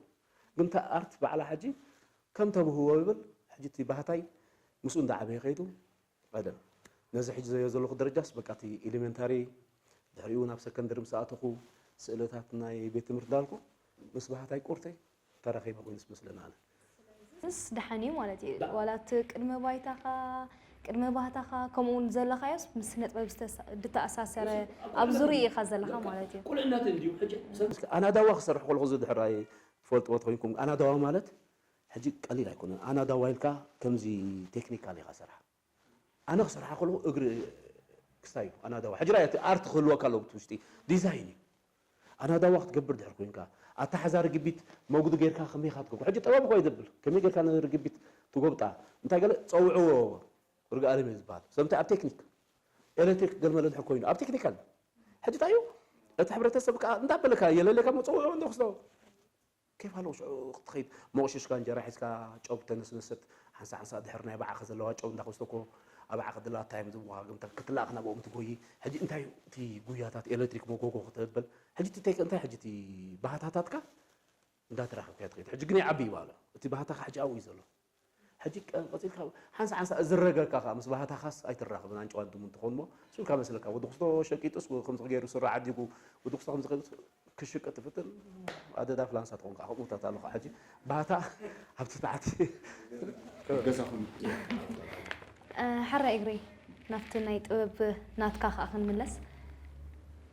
ግን እታ ኣርት ባዕላ ሕጂ ከም ተብህቦ ይብል። ሕጂ እቲ ባህታይ ምስኡ እንዳዓበየ ከይዱ ቀደም ነዚ ሕጂ ዘዮ ዘለኹ ደረጃስ በቃ እቲ ኤሌመንታሪ ድሕሪኡ ናብ ሰከንደሪ ምስ ኣተኹ ስእልታት ናይ ቤት ትምህርቲ እንዳልኩ ምስ ባህታይ ቁርተይ ተራኺበ ኮይኑ ዝመስለና ኣነ። ምስ ደሓን እዩ ማለት እዩ። ዋላ እቲ ቅድመ ባይታኻ፣ ቅድመ ባህታኻ፣ ከምኡ እውን ዘለኻዮስ ምስ ስነ ጥበብ ዝተሳ-፣ ዝተኣሳሰረ ኣብ ዙርያ ኢኻ ዘለኻ ማለት እዩ። ቁልዕነት እንድዩ። ሕጂ ሰብ እስኪ ኣናዳዋ ክሰርሕ ከለኹ ዝድሕር ኣይትፈልጥዎ ተኾይንኩም፣ ኣናዳዋ ማለት ሕጂ ቀሊል ኣይኮነን። ኣናዳዋ ኢልካ ከምዚ ቴክኒካል ኢኻ ሰርሓ። ኣነ ክሰርሓ ከለኹ እግሪ ክስታይ እዩ ኣናዳዋ። ሕጂ ራእይ እቲ ኣርት ክህልወካ ኣለዎ ብቲ ውሽጢ ዲዛይን እዩ። ኣናዳዋ ክትገብር ድሕር ኮይንካ ኣተሓዛ ርግቢት መጉዲ ጌርካ ከመይ ኢኻ ትገብሮ? ሕጂ ጥበብ እኮ ይደብል። ከመይ ጌርካ ነዚ ርግቢት ትጎብጣ? እንታይ ገለ ጸውዕዎ ርግኣለም እዩ ዝበሃል። ሰምቲ ኣብ ቴክኒክ ኤሌክትሪክ ገልመለ ድሕር ኮይኑ ኣብ ቴክኒካል ሕጂ እንታይ እዩ? እቲ ሕብረተሰብ ከኣ እንዳበለካ የለለካ መጸውዕዎ እንዶ ክስቶ ኬፍ ኣለዎ ሽዑ ክትኸይድ መቑሽሽካ እንጀራ ሒዝካ ጨው ተነስነሰት ሓንሳ ሓንሳ ድሕር ናይ ባዕኸ ዘለዋ ጨው እንዳኸስተኮ ኣብ ዓኸ ድላ ታይም ዝብኻ ግምታ ክትላእኽ ናብኦም ትጎይ። ሕጂ እንታይ እዩ እቲ ጉያታት ኤሌክትሪክ መጎጎ ክትብል? ሕጂ እቲ ቴክ-፣ እንታይ ሕጂ እቲ ባህታታትካ እንዳተራኸብካ እያ ትኸይድ። ሕጂ ግን ይዓቢ ይባሎ። እቲ ባህታኻ ሕጂ ኣብኡ እዩ ዘሎ። ሕጂ ቀ-፣ ቀጺልካ ሓንሳ ሓንሳ ዝረገካ ከኣ ምስ ባህታኻስ ኣይትራኸብን። ኣንጭዋን ድሙን ትኾን እሞ፣ ስልካ መስለካ። ወዲ ክስቶ ሸቂጡስ ከምዚ ገይሩ ስረ ዓዲጉ፣ ወዲ ክስቶ ከምዚ ገይሩ ክሽቅጥ ትፍትን፣ ኣደዳ ፍላንሳ ትኾን ከኣ ከምኡታት ኣለኻ። ሕጂ ባህታ ኣብቲ ታሕቲ ገዛኹም። እ፣ ሕራይ እግረይ፣ ናብቲ ናይ ጥበብ ናትካ ከኣ ክንምለስ።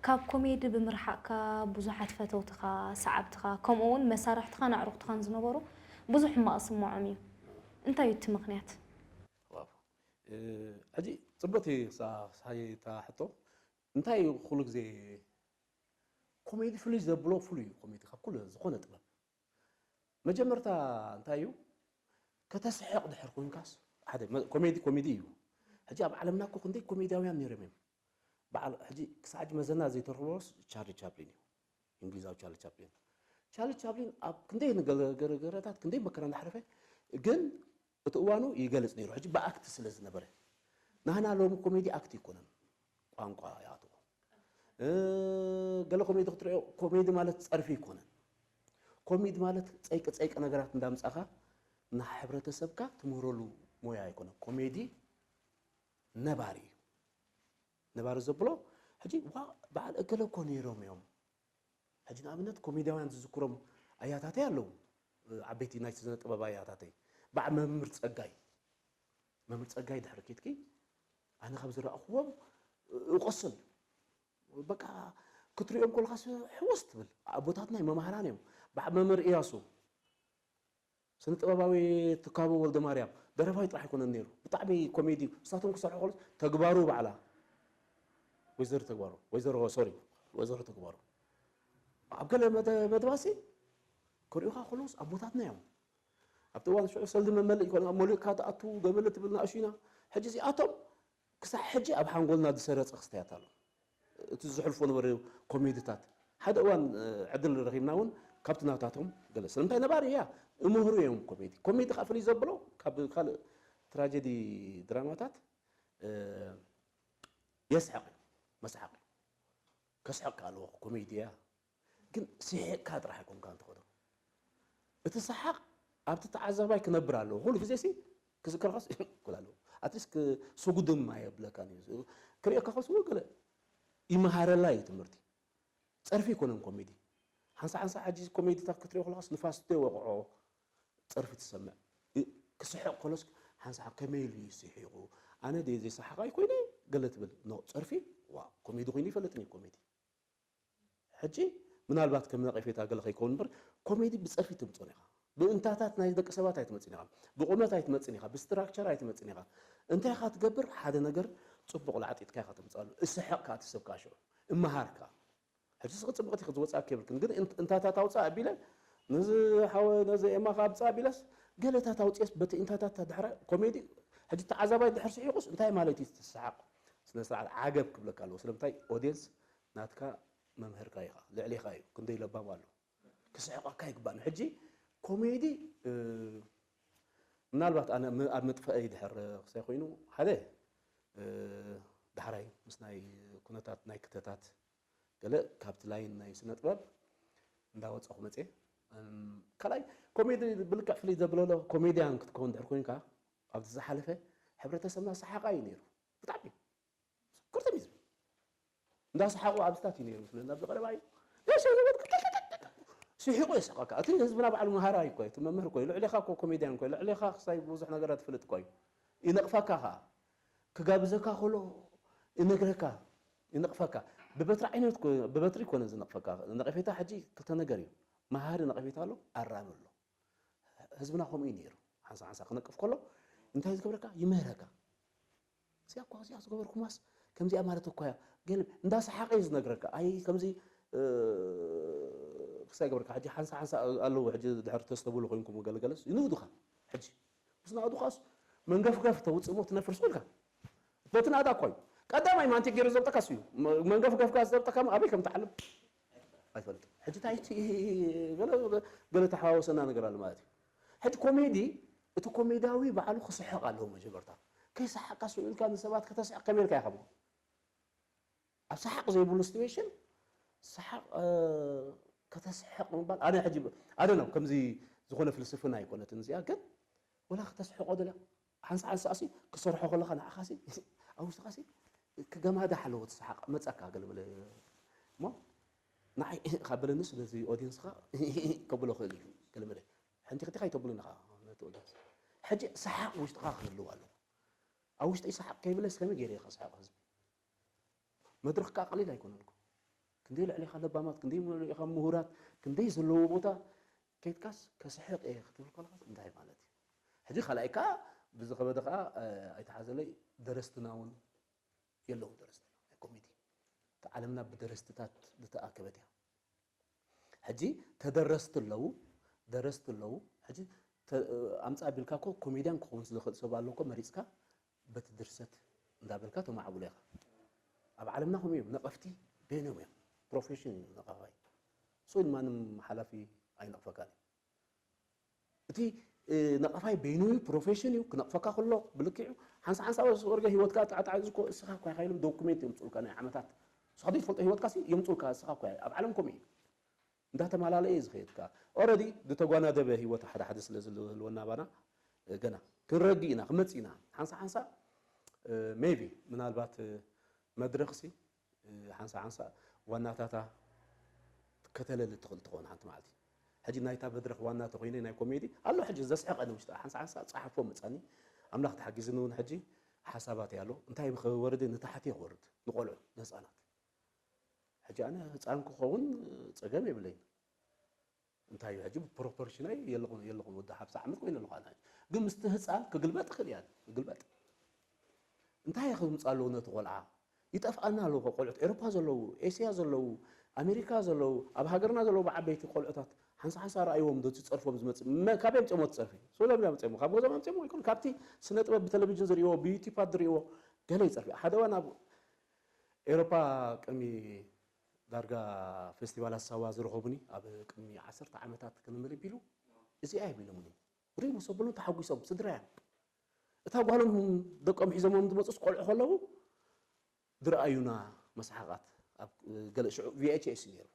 ካብ ኮሜዲ ብምርሓቕካ ብዙሓት ፈተውትኻ፣ ሰዓብትኻ፣ ከምኡ እውን መሳርሕትኻን ኣዕሩኽትኻን ዝነበሩ ብዙሕ ሕማቕ ስምዖም እዩ። እንታይ እዩ እቲ ምኽንያት? ዋው። እ፣ ሕጂ ጽብቕቲ ክሳ-፣ ክሳይ እታ ሕቶ። እንታይ እዩ ኩሉ ግዜ ኮሜዲ ፍልይ ዘብሎ ፍሉይ እዩ። ኮሜዲ ካብ ኩሉ ዝኾነ ጥበብ መጀመርታ እንታይ እዩ ከተስሕቕ ድሕር ኮንካስ ሓደ መ-፣ ኮሜዲ ኮሜዲ እዩ። ሕጂ ኣብ ዓለምና እኮ ክንደይ ኮሜድያውያን ነይሮም እዮም። በዓል ሕጂ ክሳዕ ሕጂ መዘና ዘይተርኽቦስ ቻርሊ ቻፕሊን እዩ። እንግሊዛዊ ቻርሊ ቻፕሊን። ቻርሊ ቻፕሊን ኣብ ክንደይ ንገለ-፣ ገረ-፣ ገረታት ክንደይ መከራ እንዳሕለፈ ግን እቲ እዋኑ ይገልጽ ነይሩ። ሕጂ ብኣክት ስለ ዝነበረ ናህና ሎሚ ኮሜዲ ኣክት ኣይኮነን፣ ቋንቋ ይኣትዎ። እ፣ ገለ ኮሜዲ ክትሪኦ ኮሜዲ ማለት ጸርፊ ኣይኮነን። ኮሜዲ ማለት ጸይቂ ጸይቂ ነገራት እንዳምጻኻ ንሕብረተሰብካ ትምህረሉ ሞያ ኣይኮነን። ኮሜዲ ነባሪ እዩ። ነባሪ ዘብሎ ሕጂ ዋ በዓል እገለ እኮ ነይሮም እዮም። ሕጂ ንኣብነት ኮሜድያውያን ዝዝክሮም ኣያታተይ ኣለዉ። ዓበይቲ ናይ ስነ ጥበብ ኣያታተይ። በዓል መምህር ጸጋይ። መምህር ጸጋይ ድሕሪ ኬድኪ ኣነ ካብ ዝረኣኽዎም እቆስል። በቃ ክትሪኦም ከለኻስ ሕውስ ትብል። ኣቦታትና እዮም መማህራን እዮም። በዓል መምህር እያሱ። ስነ ጥበባዊ ትካቦ ወልደማርያም ደረፋይ ጥራሕ ኣይኮነን ነይሩ። ብጣዕሚ ኮሜዲ እዩ። ንሳቶም ክሰርሑ ከለስ ተግባሩ ባዕላ ወይዘሮ ተግባሩ፣ ወይዘሮ ሶሪ፣ ወይዘሮ ተግባሩ ኣብ ገለ መደ-፣ መደባሲ ክሪኡኻ ከለውስ ኣቦታትና እዮም። ኣብቲ እዋን ሽዑ ሰልዲ መመልእ ይኮን፣ ኣብ መሊእካ ትኣቱ ገበለ ትብል ንኣሽዩና። ሕጂ እዚኣቶም ክሳዕ ሕጂ ኣብ ሓንጎልና ዝሰረጸ ክስተያት ኣሎ። እቲ ዝሕልፎ ነበረ ኮሜድታት። ሓደ እዋን፣ እ፣ ዕድል ረኺብና እውን ካብቲ ናታቶም ገለ። ስለምንታይ ነባሪ እያ፣ እምህሩ እዮም ኮሜዲ። ኮሜዲ ከኣ ፍልይ ዘብሎ ካብ ካልእ ትራጀዲ ድራማታት፣ እ፣ የስሕቕ እዩ፣ መስሓቕ እዩ። ከስሕቕካ ኣለዎ፣ ኮሜዲ እያ። ግን ስሒቕካ ጥራሕ ኣይኮንካን ትኸዶ። እቲ ሰሓቕ ኣብቲ ተዓዛባይ ክነብር ኣለዎ። ኩሉ ግዜ ሲ ክዝከርካስ ክብል ኣለዎ። ኣትሊስት ክ-፣ ስጉድም ኣየብለካን እዩ። ክርእየካ ከስ እውን ገለ ይመሃረላ እዩ ትምህርቲ። ጸርፊ ኣይኮነን ኮሜዲ። ሓንሳ ሓንሳ ሕጂ ኮሜዲታት ክትሪኦ ከለኻስ ንፋስ ተወቕዖ ጸርፊ ትሰምዕ። እ-፣ ክስሕቕ ከሎስ ሓንሳ ከመይ ኢሉ እዩ ስሒቑ? ኣነ ድየ ዘይሰሓቓይ ኮይነ? ገለ ትብል። ኖ፣ ጸርፊ? ዋ፣ ኮሜዲ ኮይኑ ይፈልጥን እዩ ኮሜዲ። ሕጂ ምናልባት ከም ነቐፌታ ገለ ከይከውን እምበር፣ ኮሜዲ ብጸርፊ ትምጾን ኢኻ። ብእንታታት ናይ ደቂ ሰባት ኣይትመጽን ኢኻ። ብቑመት ኣይትመጽን ኢኻ። ብስትራክቸር ኣይትመጽን ኢኻ። እንታይ ኢኻ ትገብር? ሓደ ነገር ጽቡቕ ላዕጢጥካ ኢኻ ተምጽኣሉ። እስሕቕ ከኣ እቲ ሰብ ከኣ ሽዑ። እመሃር ከኣ። ሕጂ ስኺ ጽቡቕቲ ክትወጽኣኪ የብልክን። ግን እንት-፣ እንታታት ኣውጽእ ኣቢለ፣ ነዚ ሓወ-፣ ነዚ ኤማ ከኣ ኣምጽእ ኣቢለስ፣ ገለታት ኣውጽኤስ በቲ እንታታት ድሕረ ኮሜዲ፣ ሕጂ ተዓዛባይ ድሕር ስሒቑስ እንታይ ማለት እዩ እቲ ሰሓቕ? ስነ ስርዓት ዓገብ ክብለካ ኣለዎ። ስለምንታይ? ኦድየንስ ናትካ መምህርካ ኢኻ፣ ልዕሌኻ እዩ፣ ክንደይ ለባም ኣሎ። ክስሕቐካ ይግባእ። ሕጂ ኮሜዲ፣ እ፣ ምናልባት ኣነ ም-፣ ኣብ መጥፍአይ ድሕር ክሳይ ኮይኑ፣ ሓደ፣ እ፣ ዳሕራይ ምስ ናይ ኩነታት ናይ ክተታት ገለ ካብቲ ላይን ናይ ስነ ጥበብ እንዳወጻኹ መጽየ። እም፣ ካልኣይ ኮሜዲ ብልክዕ ፍልይ ዘብለሎ ኮሜድያን ክትከውን ድሕር ኮይንካ፣ ኣብቲ ዝሓለፈ ሕብረተሰብና ሰሓቓይ እዩ ነይሩ። ብጣዕሚ ኩርትም እዩ ዝብል። እንዳሰሓቑ ኣብስታት እዩ ነይሩ መስለኒ፣ ኣብዚ ቀረባ እዩ። ደስ ይብል፣ ስሒቑ የስሕቐካ። እቲ ህዝብና ባዕሉ መሃራይ እኮ እዩ፣ እቲ መምህር እኮ እዩ። ልዕሌኻ እኮ ኮሜድያን እኮ እዩ። ልዕሌኻ ክሳይ ብዙሕ ነገራት ትፈልጥ እኮ እዩ። ይነቕፈካ ኸኣ። ክጋብዘካ ከሎ ይነግረካ፣ ይነቕፈካ። ብበትሪ ዓይነት እኮ፣ ብበትሪ እኮ ነዚ ነቕፈካ። ነቐፌታ ሕጂ ክልተ ነገር እዩ። መሃሪ ነቐፌታ ኣሎ፣ ኣራሚ ኣሎ። ህዝብና ከምኡ እዩ ነይሩ። ሓንሳ ሓንሳ ክነቅፍ ከሎ እንታይ ዝገብረካ? ይምህረካ። እዚኣ እኳ፣ እዚኣ ዝገበርኩማስ ከምዚኣ ማለት እኳ እያ። ገለ እንዳሰሓቐ እዩ ዝነግረካ። ኣይ ከምዚ፣ እ፣ ክሳይ ገበርካ። ሕጂ ሓንሳ ሓንሳ ኣለዉ። ሕጂ ድሕር ተስተብህሉ ኮይንኩም ገለገለስ ይንእዱኻ። ሕጂ ምስ ናእዱኻስ መንገፍገፍ ተውጽእ እሞ ትነፍር ስቕ ኢልካ። በቲ ናእዳ እኳ እዩ። ቀዳማይ ማንቲክ ገይሩ ዘብጠካስ እዩ። መ-፣ መንገፍገፍካ ዘብጠካ ኣበይ ከም ትዓልም ኣይፈልጥን። ሕጂ እንታይ እቲ ገለ፣ ገለ ተሓዋወሰና ነገር ኣሎ ማለት እዩ። ሕጂ ኮሜዲ፣ እቲ ኮሜዳዊ ባዕሉ ክስሕቕ ኣለዎ መጀመርታ። ከይሰሓቕካ ስቕ ኢልካ ንሰባት ከተስሕቕ ከመይ ኢልካ ኢኻ እሞ? ኣብ ሰሓቕ ዘይብሉ ሲትዌሽን ሰሓቕ፣ እ፣ ከተስሕቕ ምባል፣ ኣነ ሕጂ፣ ኣደ ነው፣ ከምዚ ዝኾነ ፍልስፍና ኣይኮነትን እዚኣ፣ ግን ወላ ከተስሕቖ ደልያ፣ ሓንሳ ሓንሳእሲ ክሰርሖ ከለኻ ንዓኻሲ፣ ኣብ ውሽጥኻሲ ክገማዳሕ ኣለዎ እቲ ሰሓቕ፣ መጸካ ገለመለ እሞ፣ ንዓይ ካብ በለንስ ነዚ ኦድየንስኻ ከብሎ ክእል እዩ፣ ገለመለ። ሕንቲ ክልቲኻ ኣይተብሉን ኢኻ ነቲ ኦድየንስ። ሕጂ ሰሓቕ ውሽጥኻ ክህልው ኣለዎ። ኣብ ውሽጠይ ሰሓቕ ከይብለስ ከመይ ገይረ እየ ከስሕቕ ህዝቢ? መድረኽ ከኣ ቀሊል ኣይኮነን እኮ። ክንደይ ልዕሌኻ ለባማት፣ ክንደይ ልዕሌኻ ምሁራት፣ ክንደይ ዘለዎ ቦታ ከይድካስ ከስሕቕ እየ ክትብል ከለኻስ እንታይ ማለት እዩ? ሕጂ ካልኣይ ከኣ ብዝኸበደ ከኣ፣ እ፣ ኣይተሓዘለይ ደረስትና እውን የለውን ደረስትና ናይ ኮሜዲ። እታ ዓለምና ብደረስትታት ዝተኣከበት እያ። ሕጂ ተደረስቲ ኣለዉ፣ ደረስቲ ኣለዉ። ሕጂ ተ-፣ ኣምጽእ ኣቢልካ እኮ ኮሜድያን ክኸውን ዝኽእል ሰብ ኣሎ እኮ መሪጽካ በቲ ድርሰት እንዳበልካ ተማዕብሎ ኢኻ። ኣብ ዓለምና ከምኡ እዮም። ነቐፍቲ በይኖም እዮም። ፕሮፌሽን እዩ ነቓፋይ። ስኡን ማንም ሓላፊ ኣይነቕፈካን እዩ። እቲ፣ እ፣ ነቐፋይ በይኑ እዩ፣ ፕሮፌሽን እዩ፣ ክነቕፈካ ከሎ ብልክዕ እዩ። ሓንሳ ሓንሳ ወርገ ህይወትካ ጣዕጣዕ እዚ እኮ እስኻ እኮ ኢኻ ኢሎም ዶኩሜንት የምጽኡልካ ናይ ዓመታት። ንስኻ ዘይትፈልጦ ህይወትካ ሲ የምጽኡልካ፣ እስኻ እኮ ኢኻ። ኣብ ዓለም ከምኡ እዩ። እንዳተማላለየ እዩ ዝኸይድ ከኣ። ኦረዲ ዝተጓናደበ ህይወት ሓደ ሓደ ስለ ዝህልወና ባና፣ እ፣ ገና ክንረግእ ኢና፣ ክመጽእ ኢና። ሓንሳ ሓንሳ፣ እ፣ ሜይቢ ምናልባት፣ እ፣ መድረኽሲ፣ እ፣ ሓንሳ ሓንሳ ዋናታታ ከተለሊ ትኽእል ትኸውን ሓንቲ መዓልቲ። ሕጂ ናይታ መድረኽ ዋና ተኾይነ ናይ ኮሜዲ ኣሎ፣ ሕጂ ዘስሕቐኒ ውሽጢ ሓንሳ ሓንሳ ጸሓፎ መጻኒ። ኣምላኽ ተሓጊዝኒ እውን ሕጂ ሓሳባተይ ኣሎ። እንታይ ክወርድ ንታሕቲ ክወርድ ንቆልዑ ንህፃናት። ሕጂ ኣነ ህፃን ክኸውን ጸገም የብለይን። እንታይ እዩ ሕጂ ብፕሮፖርሽናይ የለኹን፣ የለኹን ወዲ ሓምሳ ዓመት ኮይነ ኣለኹ ኣነ። ግን ምስቲ ህፃን ክግልበጥ ይኽእል እያ፣ ክግልበጥ። እንታይ ክምፃ ኣለዎ ነቲ ቆልዓ? ይጠፍኣና ኣለዎ ቆልዑት ኤሮፓ ዘለዉ፣ ኤስያ ዘለዉ፣ ኣሜሪካ ዘለዉ፣ ኣብ ሃገርና ዘለዉ ብዓበይቲ ቆልዑታት ሓንሳ ሓንሳ ረኣይዎም ዶ እቲ ጸርፎም ዝመጽእ መ- ካበይ ኣምጺኦሞ እቲ ጸርፊ? ሶሎም ኣምጺኦሞ። ካብ ገዛም ኣምጺኦሞ ኣይኮን፣ ካብቲ ስነ ጥበብ ብቴሌቪዥን ዝርእይዎ፣ ብዩቲዩባት ዝርእይዎ ገለ ይጸርፊ። ሓደ እዋን ኣብ ኤሮፓ ቅድሚ ዳርጋ ፌስቲቫላት ሳዋ ዝረኸቡኒ ኣብ ቅድሚ ዓሰርተ ዓመታት ክንምል ቢሉ እዚኣ ይብሉምኒ። ሪሙ ሰብሉን ተሓጒሶም ስድራ እዮም። እታ ጓሎም ደቆም ሒዞሞም ዝመፁስ ቆልዑ ከለዉ ዝረኣዩና መስሓቓት ኣብ ገለ ሽዑ ቪኤችኤስ ነይሩ።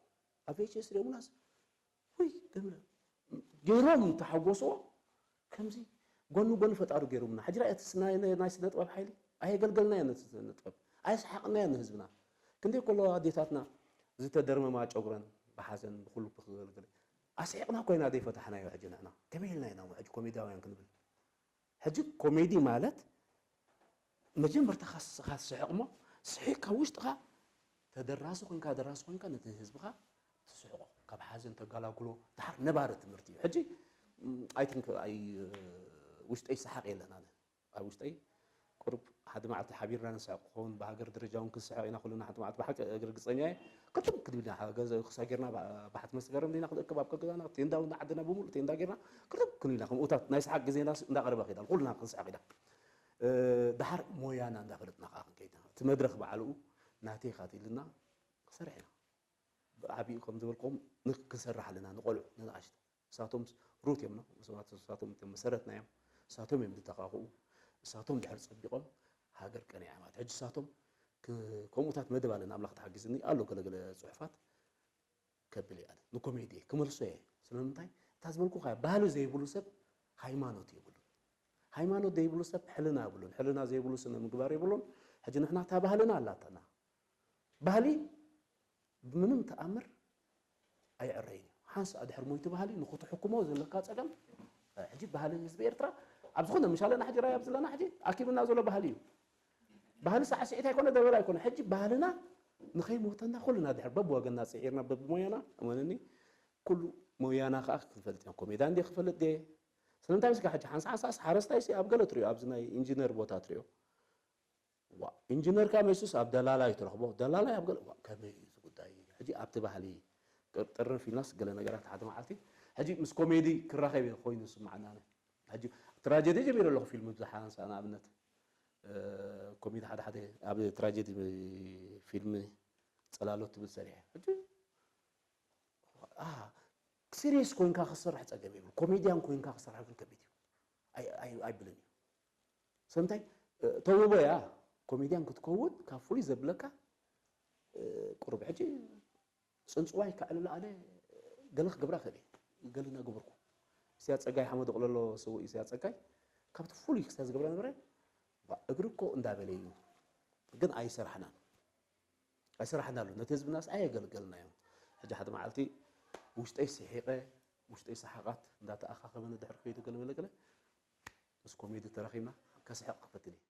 ኣብ ቪኤችኤስ ሪኦሙናስ ወይ ገምለ ገይሮም ተሓጎስዎ። ከምዚ ጎኒ ጎኒ ፈጣሪ ገይሮምና። ሕጂ ራእየትስ ናይ ናይ ስነ ጥበብ ሓይሊ ኣየገልገልናዮ ነቲ ስነ ጥበብ ኣየሰሓቕናዮ ንህዝብና። ክንደይ ከሎ ኣዴታትና ዝተደርመማ ጨጉረን ብሓዘን ብኩሉ ብክገልገለ ኣስሒቕና ኮይና ዘይፈታሕናዮ። ሕጂ ንሕና ከመይ ኢልና ኢና ሕጂ ኮሜድያውያን ክንብል? ሕጂ ኮሜዲ ማለት መጀመርታ ስኻ ስሕቕ እሞ ስሒቕካ ውሽጥኻ ተደራሲ ኮንካ ደራሲ ኮንካ ነቲ ህዝብኻ ትስሕቆ፣ ካብ ሓዘን ተጋላግሎ። ድሓር ነባሪ ትምህርቲ እዩ። ሕጂ ኣይትንክ ኣይ ውሽጠይ ሰሓቕ የለን። ኣነ ኣብ ውሽጠይ ቁሩብ ሓደ መዓልቲ ሓቢርና ንስሕቕ ክኸውን ብሃገር ደረጃ እውን ክንስሕቕ ኢና ኩልና ሓንቲ መዓልቲ ብሓቂ ርግፀኛ እየ። ክርጥም ክንብል ኢና ገዛ ክሳጌርና ባሕቲ መስገረም ዲና ክንእክብ ኣብ ከገዛና ቴንዳ እውን ዓድና ብምሉእ ቴንዳ ጌርና ክርጥም ክንብል ኢና። ከምኡታት ናይ ሰሓቅ ግዜና እንዳቀረበ ኸይዳል ኩልና ክንስሕቕ ኢና። ድሓር ሞያና እንዳፈለጥና ከዓ ክንከይድ ኢና። እቲ መድረኽ ባዕልኡ ናተይ ካትልና ክሰርሕ ኢና። ብዓቢኡ ከም ዝበልኩም ክንሰርሕ ኣለና ንቆልዑ ንንኣሽቱ። እሳቶም ሩት እዮም፣ እሳቶም እዮም መሰረትና እዮም። እሳቶም እዮም ዝተኻኽኡ። እሳቶም ድሕር ፀቢቖም ሃገር ቀኒዓ ማለት ሕጂ እሳቶም ከምኡታት መደብ ኣለና። ኣምላኽ ተሓጊዝኒ ኣሎ ገለገለ ፅሑፋት ከብል እየ። ኣነ ንኮሜዲ ክመልሶ እየ። ስለምንታይ እታ ዝበልኩ ባህሊ ዘይብሉ ሰብ ሃይማኖት የብሉን። ሃይማኖት ዘይብሉ ሰብ ሕልና የብሉን። ሕልና ዘይብሉ ስነ ምግባር የብሉን። ሕጂ ንሕና እታ ባህልና ኣላትና። ባህሊ ብምንም ተኣምር ኣይዕረይን እዩ። ሓንሳ ድሕር ሞይቱ ባህሊ ንክትሕክሞ ዘለካ ፀገም። ሕጂ ባህሊ ህዝቢ ኤርትራ ኣብ ዝኾነ ምሻለና ሕጂ ራይ ኣብ ዘለና ሕጂ ኣኪብና ዘሎ ባህሊ እዩ። ባህሊ ሳዕስዒት ኣይኮነ ደበል ኣይኮነ። ሕጂ ባህልና ንኸይሞተና ኩልና ድሕር በብወገንና ፅዒርና በብሞያና እመነኒ ኩሉ ሞያና ከዓ ክንፈልጥ ኢና። ኮሜዳ እንደ ክፈልጥ ደ ስለምንታይ ምስካ ሕጂ ሓንሳ ሓንሳስ ሓረስታይ ሲ ኣብ ገለ ትሪኦ ኣብዚ ናይ ኢንጂነር ቦታ ትሪኦ ዋ ኢንጂነርካ መሱስ ኣብ ደላላይ ትረኽቦ ደላላይ ኣብ ገለ ዋ ከመይ እዩ እቲ ጉዳይ ሕጂ ኣብቲ ባህሊ ጥርንፍ ኢልናስ ገለ ነገራት ሓደ መዓልቲ ሕጂ ምስ ኮሜዲ ክራኸብ ኮይኑ ዝስማዓና ሕጂ ትራጀዲ ጀሚረ ኣለኹ ፊልም ብዝሓንሳ ንኣብነት ኮሜዲ ሓደ ሓደ ኣብ ትራጀዲ ፊልም ጸላሎት ትብል ሰሪሐ ሕጂ ሲሪየስ ኮይንካ ክሰርሕ ጸገም ይብል ኮሜድያን ኮይንካ ክሰርሕ ግን ከቢድ እዩ ኣይብልን እዩ ሰምታይ ተውቦ እያ ኮሜድያን ክትከውን ካብ ፍሉይ ዘብለካ ቁሩብ ሕጂ ፅንፅዋይ ከዕልል ኣነ ገለ ክገብራ ክእል ገለ እናገበርኩ እስያ ፀጋይ ሓመድ ቁለሎ ስው እስያ ፀጋይ ካብቲ ፍሉይ ክስያ ዝገብራ ነበረ እግሪ እኮ እንዳበለ እዩ ግን ኣይሰራሕናን ኣይሰራሕናሉ ነቲ ህዝብናስ ኣየገልገልናዮም ሕጂ ሓደ መዓልቲ ውሽጠይ ስሒቀ ውሽጠይ ሰሓቃት እንዳተኣኻኸበ ንድሕር ከይዱ ገለ መለገለ ምስ ኮሜዲ ተራኺብና ከስሕቕ ክፈትን እየ